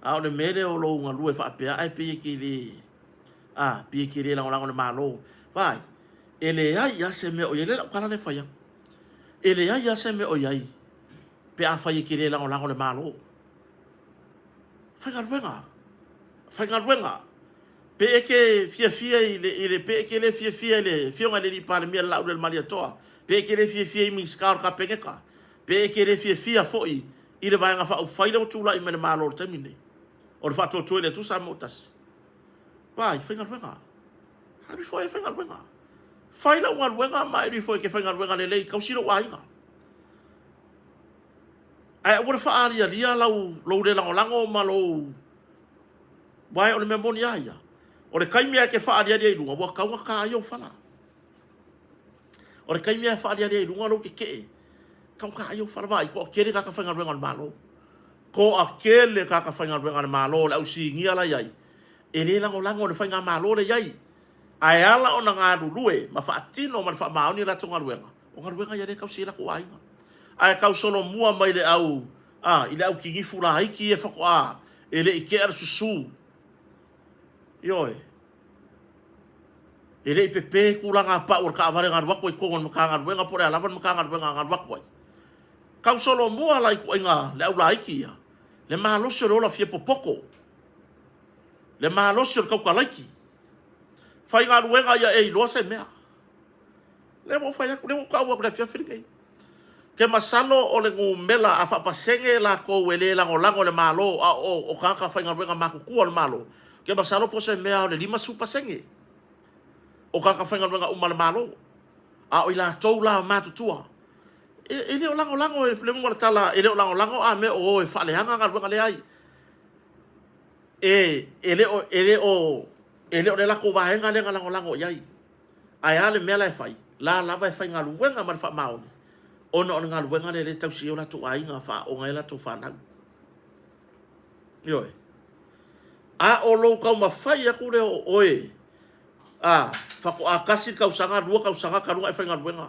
A o le mea lea o lou galue faapea ae pei e te le, a, pei e te le lagolago i le Malo. Vaai, e leai lava se mea o i ai, lea lau tala lea e fai atu. E leai lava se mea o i ai pe afai e te le lagolago i le Malo. Faigaluega, faigaluega. Pe e te fiafia i le, i le, pe e te le fiafia i le Afioga i le Alii Palemia Laaulialemalietoa, pe e te le fiafia i Minisita o le Kapeneta, pe e te le fiafia foi i le Vaega Faaupufai lea ua tulai mai i le Malo i le taimi lenei, o le Faatuatua i le Atua Samoa ua Tasi. Vaai, faigaluega. Alu ifo e faigaluega. Fai lau galuega ma e alu ifo e te faigaluega lelei, tausi lou aiga. Ae aua le faaalialia lau, lou le lagolago ma lou... Aua o le mea moni lava ia, o le taimi lava e te faaaliali ai i luga, ua tatau ona ta ai ou fala. O le taimi lava e faaaliali ai i luga lou tetee, Taugata ai ou fala vaai, toatele tagata faigaluega a le Malo. Toatele tagata faigaluega a le Malo, le au sinia la i ai, e le lagolago i le faigamalo lea i ai. Ae ala ona galulue ma faatino ma le faamaoni a latou galuega, o galuega ia lea e tausi ai latou aiga. Ae tau solomua mai le au, a, i le au kinifu laiti ia faatoa e le i tea le susu. Ioe. E le i pepe tulaga pau o le taavale na alu atu ai i totonu o le Matagaluega po o le a lava le Matagaluega na alu atu ai. Tau solomua la i ituaiga le au laiti ia, le malosi o le ola fia popoto, le malosi o le tautalaiti. Faigaluega ia e iloa se mea. Lea ua ou fai atu, lea ua ou tau atu i le afiafi lenei. Ou te masalo o le numera a faapasene latou e le lagolago i le Malo a o tagata faigaluega matutua o le Malo, ou te masalo po o se mea o le 50% o tagata faigaluega uma a le Malo. A o i latou la matutua, e le o lagolago, le uiga o le tala, e le o lagolago a mea o o e faaleaga galuega, leai. E le o, e le o, e le o le latou vaega lea na lagolago i ai. Ae a le mea la e fai? La lava e faigaluega ma le faamaoni, ona o le galuega lea lea e tausi ai o latou aiga, faaaooga ai a latou fanau. Ioe. A o lou taumafai atu lea o oe, a, faatoa tasi le tausaga, lua tausaga talu ona e faigaluega,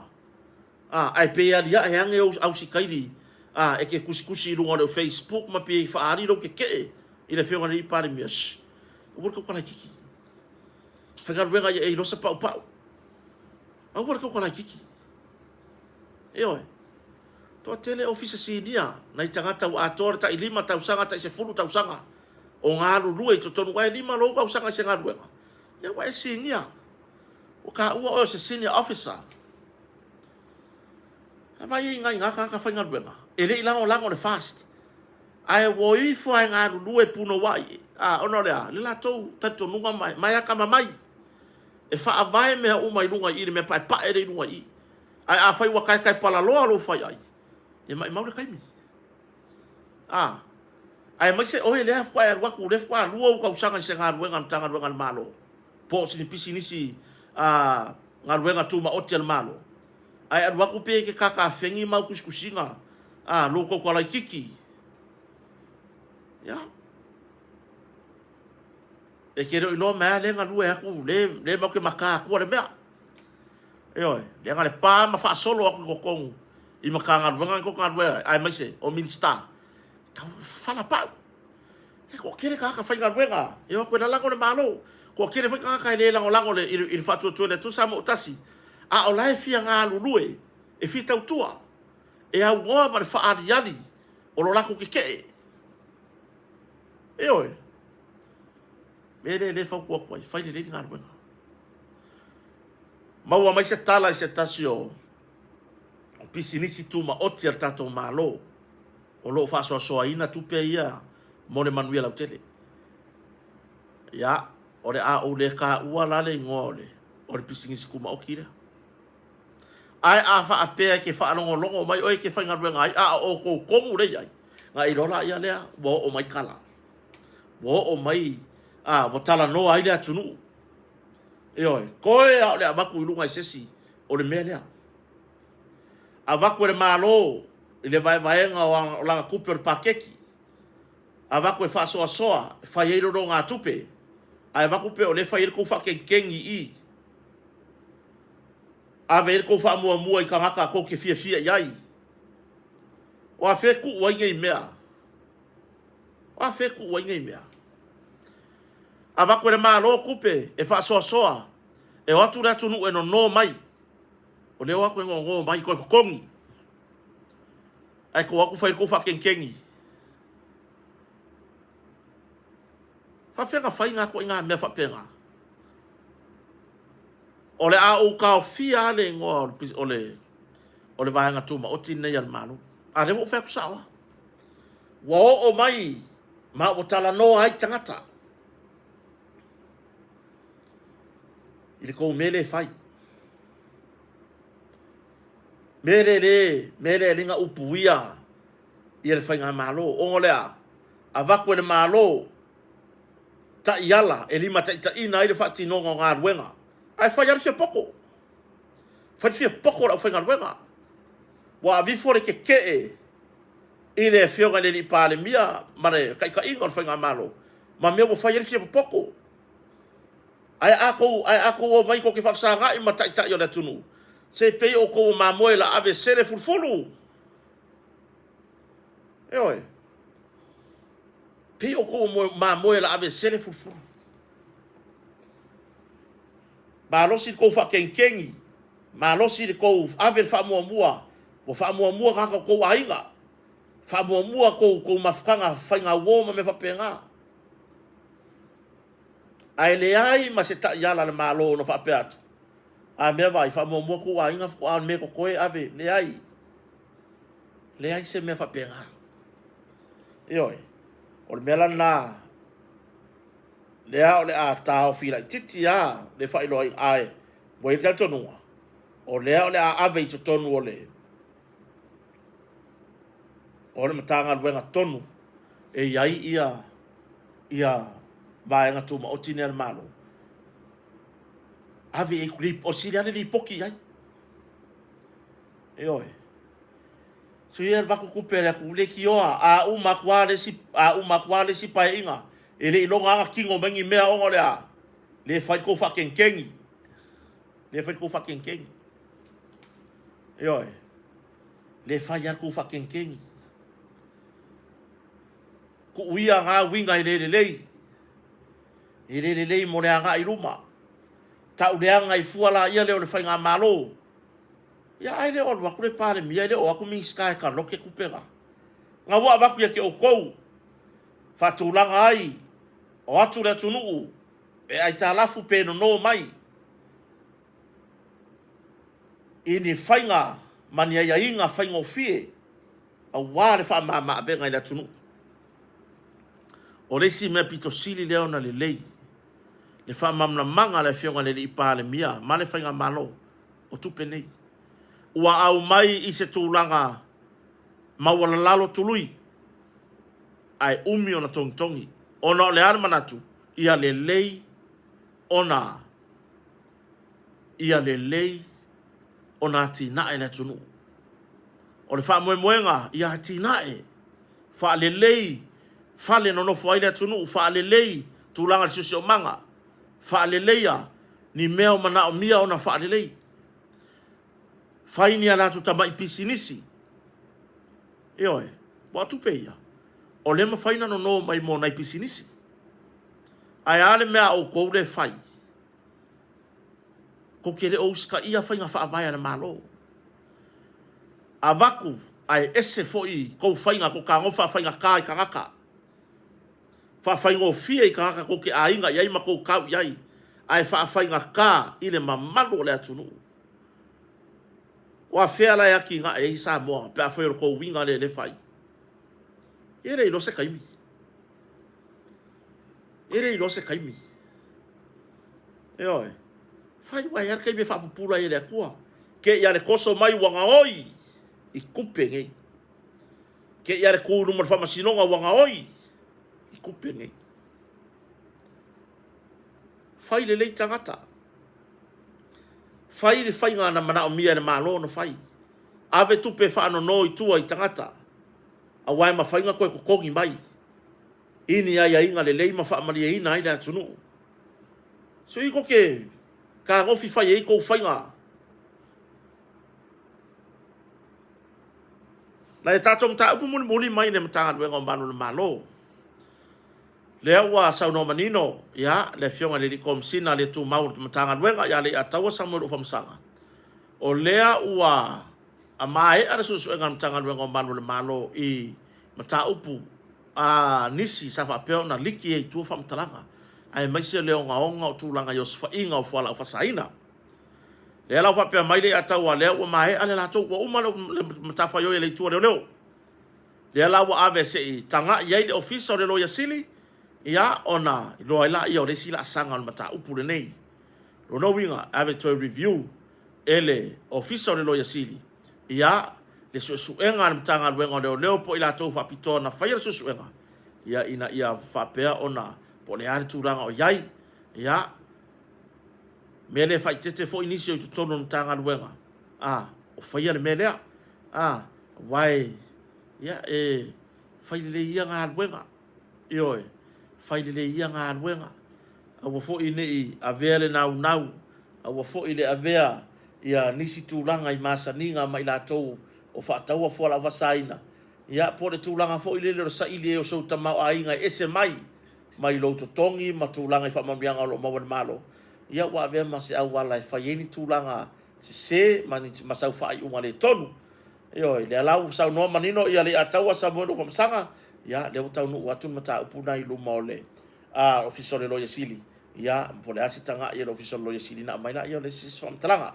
a, ae pei e aliae ane ou ausikaili, a, e te tusitusi i luga o le Facebook ma pei e faaali lou tetee i le Afioga i le Palemia, shh, aua le tautala laitiiti. Faigaluega ia e iloa se paupau. Aua le tauta laititi. Ioe. Toatele ofisa sinia, nai tagata ua atoa le tai 5 tausaga, tai 10 tausaga o galulue i totonu, aua e 5 lou tausaga i se galuega, ia ua e sinia. Ua taua oe o se senior officer. Ae vaai i nai na tagata faigaluega, e le i lagolago i le FAST. Ae ua o ifo lava e galulue punouai, a, ona o le a? Le latou talitonuga ma e atamamai e faavae mea uma i luga i i, le mea paepae lea i luga i i. Ae afai ua taetaepalaloa lou faiai, ia maimau le taimi. A, aemaise oe lea faatoa e alu atu, lea faatoa lua ou tausaga i se galuega a le Matagaluega a le Malo, po o se pisinisi a galuega tumaoti a le Malo, ae alu atu pei e te tatafeni ma au tusitusiga, a, lou tautala laitiiti. Ia, e te le o iloa mai lava lea e galue atu, lea e matou te mata atua le mea. Ioe, lea na o le pa ma faasolo atu i totonu i Matagaluega na tou galulue ai, aemaise o Minisita, tau fafala pau. E toatele tagata faigaluega e o atu e lalago le Malo, toatele foi tagata e le lagolago i le faatuatua i le Atua Samoa ua tasi, a o la e fia galulue, e fia tautua, e aunoa ma le faaaliali o lo latou tetee. Ioe. O le mea lea o lea e fautua atu ai, fai lelei le galuega. Maua mai se tala i se tasi o pisinisi tumaoti a le tatou Malo o lo o faasoasoaina tupe ia mo le manuia lautele. Ia, o le a ou le taua la le igoa o le, o le pisinisi tumaoti lea. Ae a faapea e te faalogologo mai oe e te faigaluega ai, a o outou tonu lea e i ai, na iloa laia lea ua oo mai tala. Ua oo mai, a, ua talanoa ai le atunuu. Ioe, toe lava o le avatu i luga i se isi o le mea lea. Avatu e le Malo i le vaevaega o lana tupe o le paketi, avatu e faasoasoa e fai ai nonogatupe, ae avatu pei o lea e fai ai le tou faakegikegi i i. Ave i ai le tou faamuamua i tagata tou te fiafia i ai. O afea e tuu ai nei mea? O afea e tuu ai nei mea? Avatu e le Malo tupe e faasoasoa, e o atu le atunuu e nono mai. O lea e o atu e nono mai, toe totogi. Ae tou o atu fai ai le tou faakegikegi. Faafefea ona fai na ituaiga mea faapena? O le a ou taofia lava le igoa o le, o le Vaega Tumaoti lenei a le Malo. A lea ua ou fai atu sao lava. Ua oo mai ma ua talanoa ai tagata i le tou mea lea e fai. Mea lea le, mea lea e le na upuia ia le faigamalo. Ona o le a? Avatu e le Malo taiala e limataitaiina ai le faatinoga o galuega, ae fai lava le fia poto. Fai le fia poto o le aufaigaluega. Ua aveifo le tetee i le Afioga i le Alii Palemia ma le taitaiga o le Faigamalo ma mea ua fai ai le fia popoto. Ae a tou, ae a tou omai tou te faafesagai ma taitai o le atunuu, se pei o outou o mamoe la ave sele fulufulu. Ioe. Pei o outou o mamoe la ave sele fulufulu. Malosi le tou faakegikegi, malosi le tou ave le faamuamua, ua faamuamua tagata o tou aiga, faamuamua tou, tou mafutaga faigauo ma mea faapena. Ae leai ma se taiala a le Malo na faapea atu, a mea vaai, faamuamua tou aiga faatoa mea totoe ave, leai. Leai se mea faapena. Ioe, o le mea la lena, lea o le a taofi laitiiti lava le faailoaina, ae ua i ai le talitonuga, o lea o le a ave i totonu o le o le Matagaluega tonu e i ai ia ia vaega tumaoti nei a le Malo, ave i ai, o le sili lava le lipoti i ai. Ioe. So ia avatu tupe a le atu leitioa, a uma atu lava le isi, a uma atu lava le isi paeaiga, e le i iloga lava ona tino mai ni mea ona o le a? Le fai le tou faakegikegi. Le fai le tou faakegikegi. Ioe. Le fai lava le tou faakegikegi. Tuu ia na uiga e le lelei. E le lelei mo le agai i luma. Tau leaga ai fua laia lea o le faigamalo. Ia ae le o alu atu le Palemia, e le o atu Minisita e taloke tupe na. Na ua avatu ia te outou, faatulaga ai, o atu le atunuu e aitalafu pe nono mai i ni faiga ma ni aiaiga faigofie aua le faamama-avega i le atunuu. O le isi mea pito sili lea ona lelei, le faamalamalamaga a le Afioga i le Alii Palemia ma le Faigamalo o tupe nei. Ua aumai i se tulaga maualalalo tului. ae umi ona togitogi. Ona o le a le manatu? Ia lelei ona ia lelei ona atinae le atunuu. O le faamoemoega ia atinae, faalelei fale e nonofo ai le atunuu, faalelei tulaga i le siosiomaga, faaleleia ni mea o manaomia ona faalelei. Fai ni a latou tamai pisinisi. Ioe, aua o tupe ia, o lea e mafai ona nono mai mo nai pisinisi. Ae a le mea a outou lea e fai? Tou te le o usitaia faiga faavae a le Malo. Avatu ae ese foi tou faiga, tou tago faafaigata i tagata, faafaigofie i tagata tou te aiga i ai ma tou tau i ai, ae faafaigata i le mamalu o le atunuu. O afea la e atinae ai Samoa pe afai o le tou uiga lea e fai? E le iloa se taimi. E le iloa se taimi. Ioe. Fai aua e i ai le taimi e faapupula ai e le Atua. Te i lava le toso mai ua gaoi i tupe nei. Te i lava le tu i luma o le faamasinoga ua gaoi i tupe nei. Fai lelei tagata. Fai le faiga na manaomia e le Malo ona fai. Ave tupe faanono i tua i tagata, aua e mafai ona toe totogi mai i ni aiaiga lelei ma faamalieina ai le atunuu. Sui tou te tagofi fai ai tou faiga. Nai a tatou mataupu mulimuli mai le Matagaluega o Malu o le Malo. Lea ua saunoa manino ia le Afioga i le Komesina le Tumau o le Matagaluega ia Leiataua Samuel Ufamasaga, o lea ua maea le suesuega a le Matagaluega o Malu o le Malo i mataupu a nisi sa faapea ona liki ai i tua faamatalaga, aemaise le ogaoga o tulaga i osofaiga o fualaau faasaina. Lea la ua faapea mai Leiataua, lea ua maea le latou, ua uma le matafaioi a le Itu a Leoleo. Lea la ua ave se i tagai i ai le Ofisa o le Loia Sili, ia ona iloa ai lea o le isi laasaga o le mataupu lenei. O lona uiga, e ave toe review e le Ofisa o le Loia Sili, ia le suesuega a le Matagaluega o Leoleo po o i latou faapitoa na faia le suesuega, ia ina ia faapea ona po o le a le tulaga o i ai. Ia, mea lea e faaeteete foi nisi o i totonu o le Matagaluega, a, o faia le mea lea. A, aua e, ia, e fai lelei ia galuega. Ioe, fai lelei ia galuega. Aua foi ne i avea le naunau, aua foi le avea ia nisi tulaga i masaniga ma i latou o faataua fualaau faasaina, ia po o le tulaga foi lele o le saili ai o sou tamaoaiga e ese mai mai lou totogi ma tulaga i faamanuiaga o lo o maua e le Malo, ia ua avea ma se auala e fai ai ni tulaga sese ma, ma sau faaiuga le tonu. Ioe, lea la ua saunoa manino ia Leiataua Samuel Ufamasaga, ia lea ua taunuu atu le mataupu lena i luma o le Ofisa o le Loia Sili, ia po o le a se tagai a le Ofisa o le Loia Sili na aumai lea o le isi faamatalaga.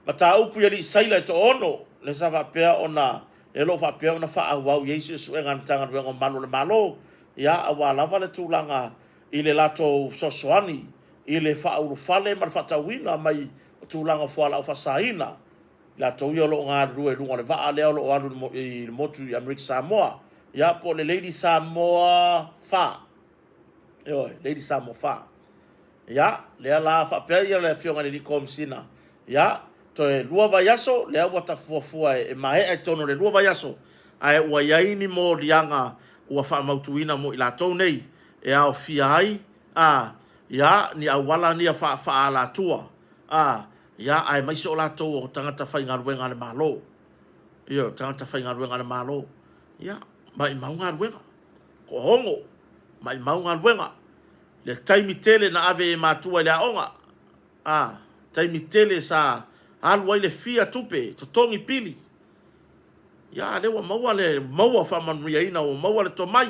Mataupu i alii saila e toaono, lea sa faapea ona, lea o lo o faapea ona faaauau i ai suesuega a le Matagaluega o Malu o le Malo, ia aua lava le tulaga i le latou fesoasoani i le faaulufale ma le faatauina mai o tulaga o fualaau faasaina, i latou ia o lo o galulue i luga o le vaa lea o lo o alu i le motu i Amerika Samoa, ia po o le Lady Samoa 4. Ioe, Lady Samoa 4. Ia, lea la faapea ia le Afioga i le Komesina, ia, toe 2 vaiaso, lea ua tafuafua e maea i totonu o le 2 vaiaso, ae ua i ai ni moliaga ua faamautuina mo i latou nei, e aofia ai a, ia, ni auala ia faaalatua, a, ia, aemaise o latou o tagata faigaluega a le Malo. Ioe, tagata faigaluega a le Malo. Ia, maumau galuega. Toaono, maumau galuega. Le taimi tele na ave e matua i le aoga, a, taimi tele sa alu ai le fia tupe, totogi pili. Ia, a lea ua maua le maua faamanuiaina, ua maua le tomai.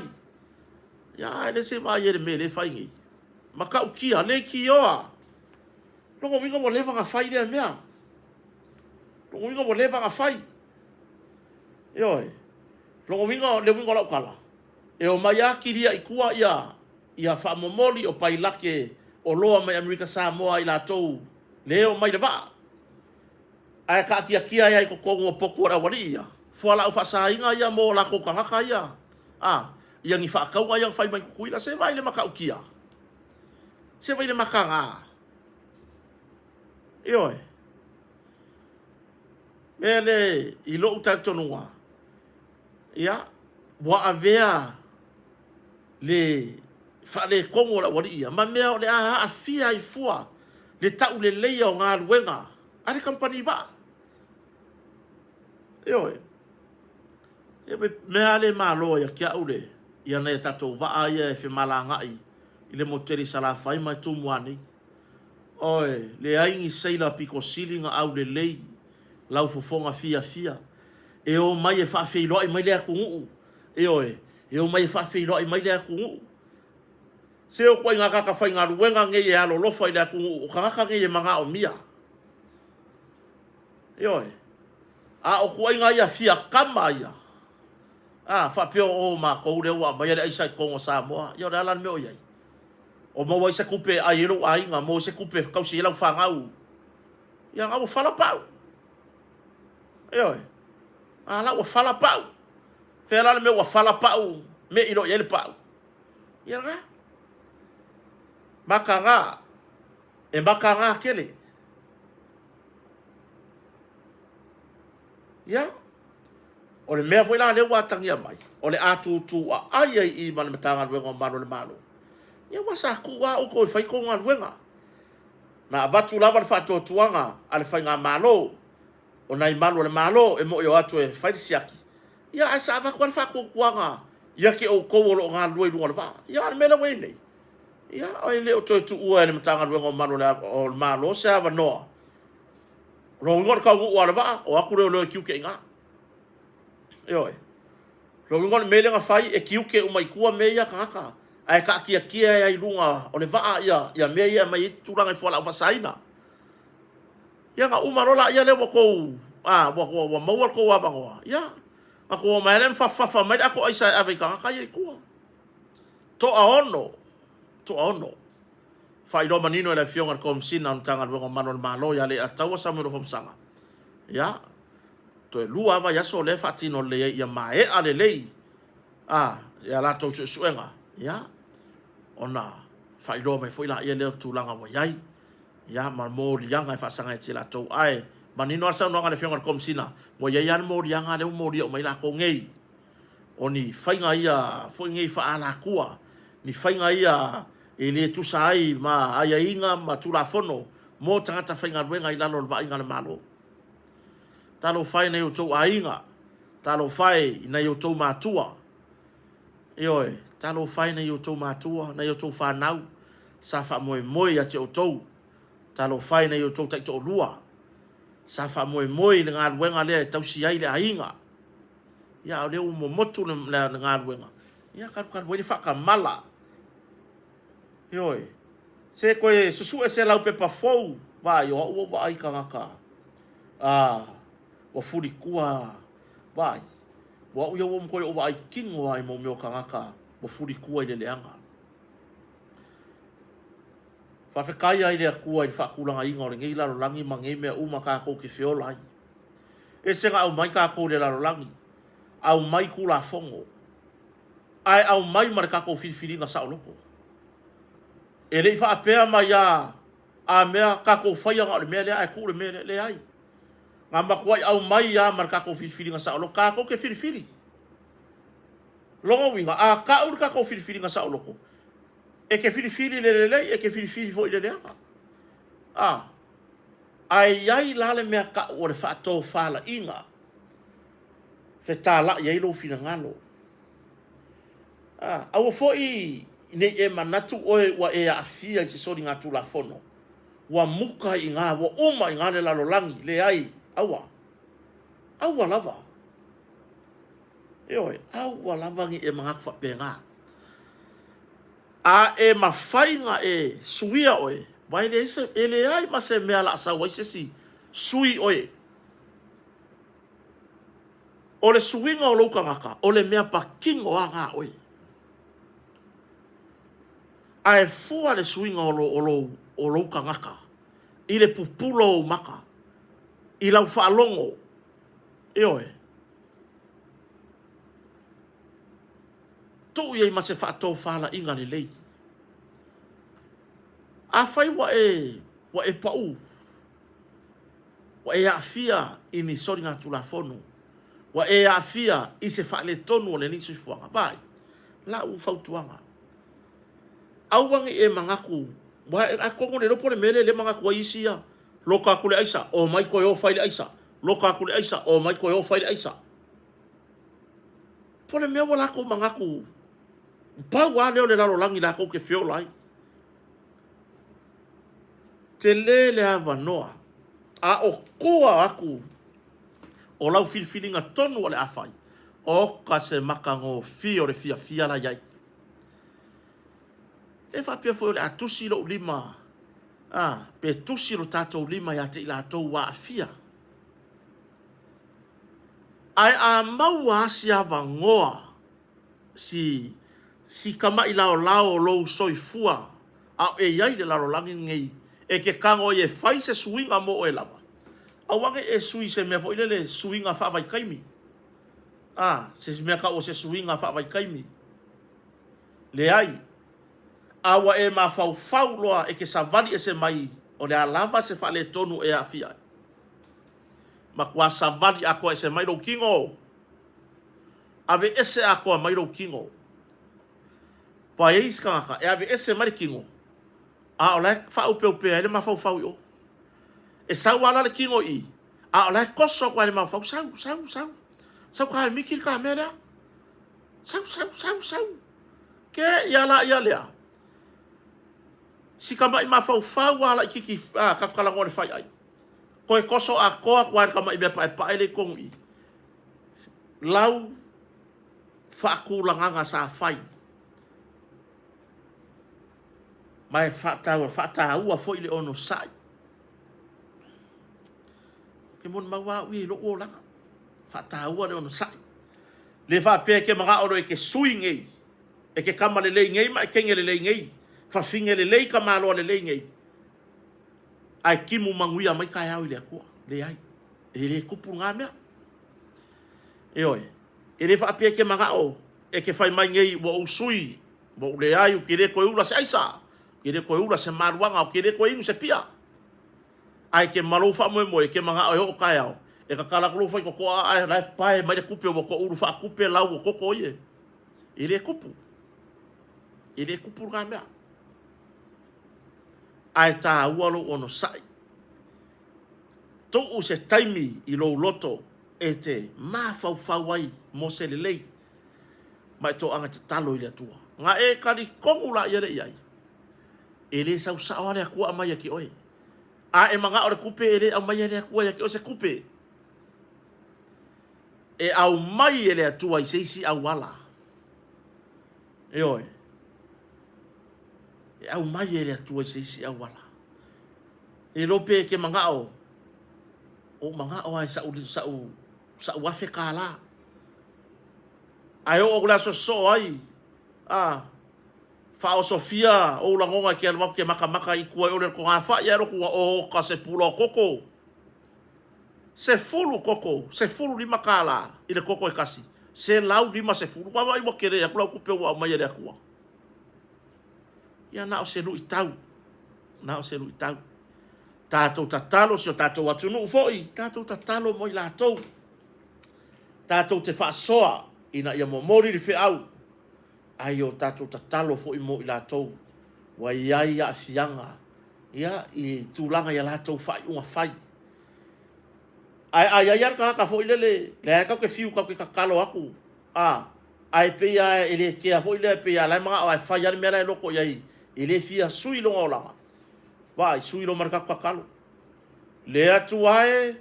Ia, ae le se vaai i le mea lea e fai nei. Matautia, leitioa. Lona uiga ua leva ona fai lea mea. Lona uiga ua leva ona fai. Ioe. Lona uiga, le uiga o lau tala, e omai lava kilia i tua ia, ia faamomoli o pailate oloa mai Amerika Samoa i latou le omai i le vaa. Ae taatiatia ai lava i totonu o potu a le aualii ia, fualaau faasaina ia mo latou tagata ia. A. ia ni faatauga ia na fai mai Tutuila. Se vaai i le matautia. Se vaai i le mataga. Ioe. Mea le i lou talitonuga, ia, ua avea le faaletonu o le aualii ia ma mea o le a aafia ai fua le tauleleia o galuega a le kamupani vaa. Ioe. E mea lava le malo ia te au le ia nai a tatou vaa ia e femalagaai i le motu tele i Salafai ma Tumua nei. Oi, leai ni seila pito sili ona aulelei lau fofoga fiafia e omai e faafeiloai mai le atunuu, ioe, e omai e faafeiloai mai le atunuu. Se o ituaiga tagata faigaluega nei e alolofa i le atunuu, o tagata nei e manaomia. Ioe. A o ituaiga ia fiatama ia, a, faapea o matou lea ua aumaia le aisa i totonu o Samoa, ia o le a la le mea o i ai? O maua ai se tupe e ai ai lou aiga, maua ai se tupe e tausi ai lau fanau. Ia na ua fala pau. Ioe. A la ua fala pau. Fea la le mea ua fala pau, me'i loa i ai le pau. Ia lena. Mataga. E mataga tele. Ia, o le mea foi la lea ua atagia mai, o le a tutuaai ai i i ma le Matagaluega o Malu a le Malo. Ia aua sa tuu lava outou e fai tou galuega. Na avatu lava le faatuatuaga a le Faigamalo, o nai malu a le Malo e moi o atu e fai le siaki, ia ae sa avatu lava le faatuatuaga ia te outou o lo o galulue i luga o le vaa. Ia a o le mea lea ua i ai nei, ia e le o toe tuua e le Matagaluega o Malu o le Malo se avanoa. O lona uiga o le taunuu lava o le vaa, o atu leoleo e tiute i ina. Ioe. O lona uiga o le mea lea na fai, e tiute uma i tua mea ia a tagata, ae taatiatia ai i luga o le vaa ia mea ia e aumai ai tulaga i fualaau faasaina. Ia na uma loa laia lea ua tou, a, ua, ua, ua maua le tou avanoa, ia, na tou omai lava lea ma fafafa mai le ato aisa e ave i tagata ia i tua. Toaono, toaono. Faailoa manino e le Afioga i le Komesina o le Matagaluega o Malu a le Malo ia Leiataua Samuel Afamasaga, ia, toe lua lava vaiaso lea e faatino lelei ai ia maea lelei a ia latou suesuega, ia, ona faailoa mai foi laia lea o le tulaga ua i ai, ia, ma moliaga e faasaga ia te latou. Ae manino lava le saunoaga a le Afioga i le Komesina, ua i ai lava le moliaga lea ua molia uma ai latou nei. O ni faiga ia foi nei faaalatua, ni faiga ia e le tusa ai ma aiaiga ma Tulafono mo tagata faigaluega i lalo o le vaaiga a le Malo. Talofa e i nai outou aiga, talofa e i nai outou matua, ioe, talofa e i nai outou matua, nai outou fanau sa faamoemoe ia te outou, talofa e i nai outou taitoalua sa faamoemoe i le galuega lea e tausi ai le aiga. Ia, a o lea ua momotu le galuega, ia talu talu ai le faatamala. Ioe. Se toe susue se laupepa fou, vaai, o au ua ou vaai i tagata a ua fulitua, vaai, o au ia ua matuai ou vaai kino lava i mau mea o tagata ua fulitua i le leaga. Faafetai lava i le Atua i le faatulagaina o lenei lalolagi ma nei mea uma tatou te feola ai. Ese na aumai tatou i le lalolagi, aumai Tulafono, ae aumai ma le tatou filifiliga saoloto. E le i faapea mai a a mea tatou faia na o le mea lea ae tuu le mea lea. Leai. Na matuai aumai lava ma le tatou filifiliga saoloto. Tatou te filifili. Lona uiga, a tau le tatou filifiliga saoloto, e te filifili i le lelei, e te filifili foi i le leaga. A. Ae i ai la le mea tau o le faatofalaiga, fetalai ai lou finagalo. A, aua foi ne i e manatu oe ua e aafia i se soligatulafono, ua muta i ina, ua uma i ina le lalolagi. Leai, aua. Aua lava. Ioe, aua lava ne i e manatu faapena. A e mafai na e suia oe, aua e leai se, e leai ma se mea o le a sau ai se isi sui oe. O le suiga o lou tagata, o le mea patino lava na oe. Ae fua le suiga o, o, lou, o lou tagata i le pupula o ou maka, i lau faalogo, ioe. Tuu i ai ma se faatofalaiga lelei. Afai ua e, ua e pau, ua e aafia i ni soligatulafono, ua e aafia i se faaletonu o lenei soifuaga, vaai, lau fautuaga, aua ne i e manatu, atonu le iloa po o le mea lea lea e manatu ai isi ia, loka atu le aisa, omai toe o fai le aisa, loka atu le aisa, omai toe o fai le aisa. Po o le mea ua latou manatu, pau lava lea o le lalolagi latou te feola ai. Tele le avanoa, a o tua atu o lau filifiliga tonu o le a fai, oka se matagofie o le fiafia la i ai. E faapea foi o le a tusi lou lima, a, pe tusi lo tatou lima ia te i latou ua aafia. Ae a maua lava si avanoa, si, si tama'i laolao o lou soifua a o e i ai i le lalolagi lenei, e te tago ai e fai se suiga mo oe lava, aua ne i e sui i se mea foi lele suiga faavaitaimi, a, se mea tau o se suiga faavaitaimi. Leai. A ua e mafaufau loa e te savali ese mai o le a lava se faaletonu e aafia ai. Matua savali atoa ese mai lou tino. Aveese atoa mai lou tino. Ua i ai isi tagata e aveese mai le tino, a o la e faaopeopea ai le mafaufau i o. E sau lava la le tino i i, a o la e toso atu lava i le mafaufau, sau, sau, sau, sau ta miki le ta mea lea. Sau, sau, sau, sau. Ke ia la ia lea. Si tama'i mafaufau lava laitiiti a tatou talanoa i le fai'ai. Toe toso atoa atu lava i le tama'i mea paepae lea i totonu i i. Lau faatulagaga sa fai ma e faataua foi le onosai. Ou te molimau lava au ia i lou olaga, faataua le onosai. Le faapea e te manao loa e te sui nei, e te tama lelei nei ma e teine lelei nei, fafine lelei, tamaloa lelei nei, ae timu manuia mai taeao i le Atua. Leai, e le tupu lena mea. Ioe, e le faapea e te manao e te fai mai nei ua ou sui, ua ou leai, ou te le toe ula se aisa, ou te le toe ula se maluaga, ou te le toe inu se pia. Ae te ma lou faamoemoe, e te manao e oo taeao, e tatala atu lou faitotoa ae la e pae mai le tupe ua toulu faatupe lau o koko ia. E le tupu. E le tupu lena mea. Ae taua lou onosai. Tuu se taimi i lou loto e te mafaufau ai mo se lelei ma e toaga tatalo i le Atua. Na e talitonu laia lea i ai, e le sau sao lava le Atua aumai ia te oe. A e manao le tupe, e le aumaia e le Atua ia te oe se tupe. E aumai e le Atua i se isi auala. Ioe. E aumai e le Atua i se isi auala. E iloa pe e te manao, ou manao lava i sa'u, sa'u, sa'u $1000. Ae oo atu i le aso sosoo ai, a, faaosofia ou lagona e te alu atu e te matamata i tua i o le togafai ae alu atu ua oka se pula o koko. 10 koko, $15 i le koko e tasi, 150. Vaavaai ua tele atu lau tupe ua aumai e le Atua. Ia na o se luitau, na o se luitau. Tatou tatalo si o tatou atunuu foi, tatou tatalo mo i latou. Tatou te faasoa ina ia momoli le feau, ae o tatou tatalo foi mo i latou ua i ai aafiaga ia, i tulaga i a latou faaiuga fai. Ae a i ai lava le tagata foi lele, lea tatou te fiu tatou te tatalo atu, a, ae pei lava e le kea foi lea, pei lava la e manao e fai lava le mea la e loto i ai, e le fia sui lona olaga. Vaai, sui loa ma le tatou tatalo. Le Atua e,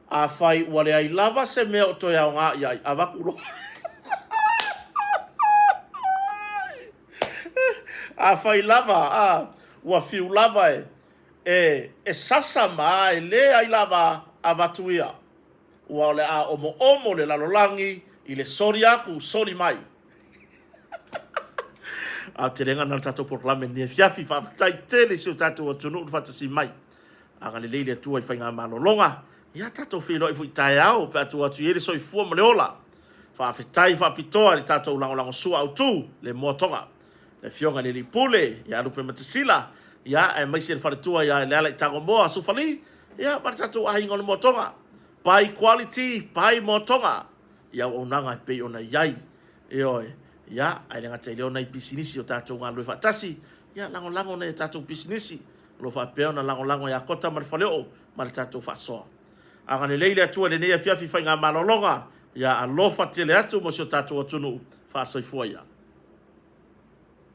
afai ua leai lava se mea o toe aoga i ai, avatu loa. Afai lava, a, ua fiu lava e, e, e sasa ma e leai lava, avatu ia. Ua o le a omoomo le lalolagi i le soli atu, soli mai. Aotelega lena o le tatou polokalame i lenei afiafi. Faafetai tele i si o tatou atunuu le faatasi mai. Agalelei le Atua i faigamalologa. Ia tatou feiloai foi taeao pe a tuu atu i ai le soifua ma le ola. Faafetai faapitoa i le tatou lagolagosua autu, le Moa Toga, le Afioga i le Alii Pule ia Lupe Matasila, ia, aemaise le faletua ia Leala i Tagomoa Sufali, ia, ma le tatou aiga o le Moa Toga. Buy quality, buy Moa Toga, i auaunaga e pei ona i ai. Ioe, ia, ae le gata i lea o nai pisinisi o tatou galulue faatasi, ia, lagolago nai a tatou pisinisi, o lo o faapea ona lagolago ia Kota ma le Faleoo ma le tatou faasoa. Agalelei le Atua i lenei afiafi faigamalologa, ia alofa tele atu mo si o tatou atunuu, faasoifua ia.